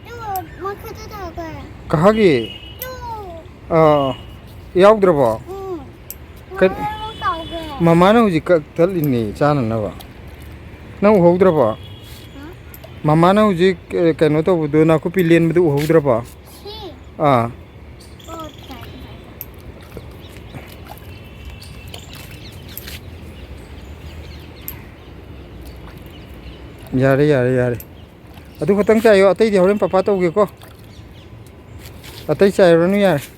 ꯑꯗꯨ ꯃꯈꯥꯗ ꯇꯥꯈ꯭ꯔꯦ꯫ ꯀꯍꯥꯒꯤ? ꯑꯗꯨ꯫ ꯑꯥ, ꯌꯥꯎꯗ꯭ꯔꯕꯣ? ꯎꯝ꯫ ꯀ-, ꯃꯃꯥ ꯇꯥꯎꯈ꯭ꯔꯦ꯫ ꯃꯃꯥꯅ ꯍꯧꯖꯤꯛ ꯀꯛꯊꯠꯂꯤꯅꯦ ꯆꯥꯅꯅꯕ꯫ ꯅꯪ ꯎꯍꯧꯗ꯭ꯔꯕꯣ? ꯍꯥ? ꯃꯃꯥꯅ ꯍꯧꯖꯤꯛ, ꯑꯦ, ꯀꯩꯅꯣ ꯇꯧꯕꯗꯣ, ꯅꯥꯀꯨꯞꯄꯤ ꯂꯦꯟꯕꯗꯨ ꯎꯍꯧꯗ꯭ꯔꯕꯣ? ꯁꯤ? ꯑꯥ꯫ ꯑꯣ, ꯇꯥꯏ, ꯇꯥꯏ, ꯇꯥꯏ꯫ ꯌꯥꯔꯦ, ꯌꯥꯔꯦ, ꯌꯥꯔꯦ꯫ ꯑꯗꯨ ꯈꯛꯇꯪ ꯆꯥꯏꯌꯣ, ꯑꯇꯩꯗꯤ ꯍꯣꯔꯦꯟ ꯄꯄꯥ ꯇꯧꯒꯦꯀꯣ꯫ ꯑꯇꯩ ꯆꯥꯏꯔꯨꯔꯅꯨ, ꯌꯥꯔꯦ꯫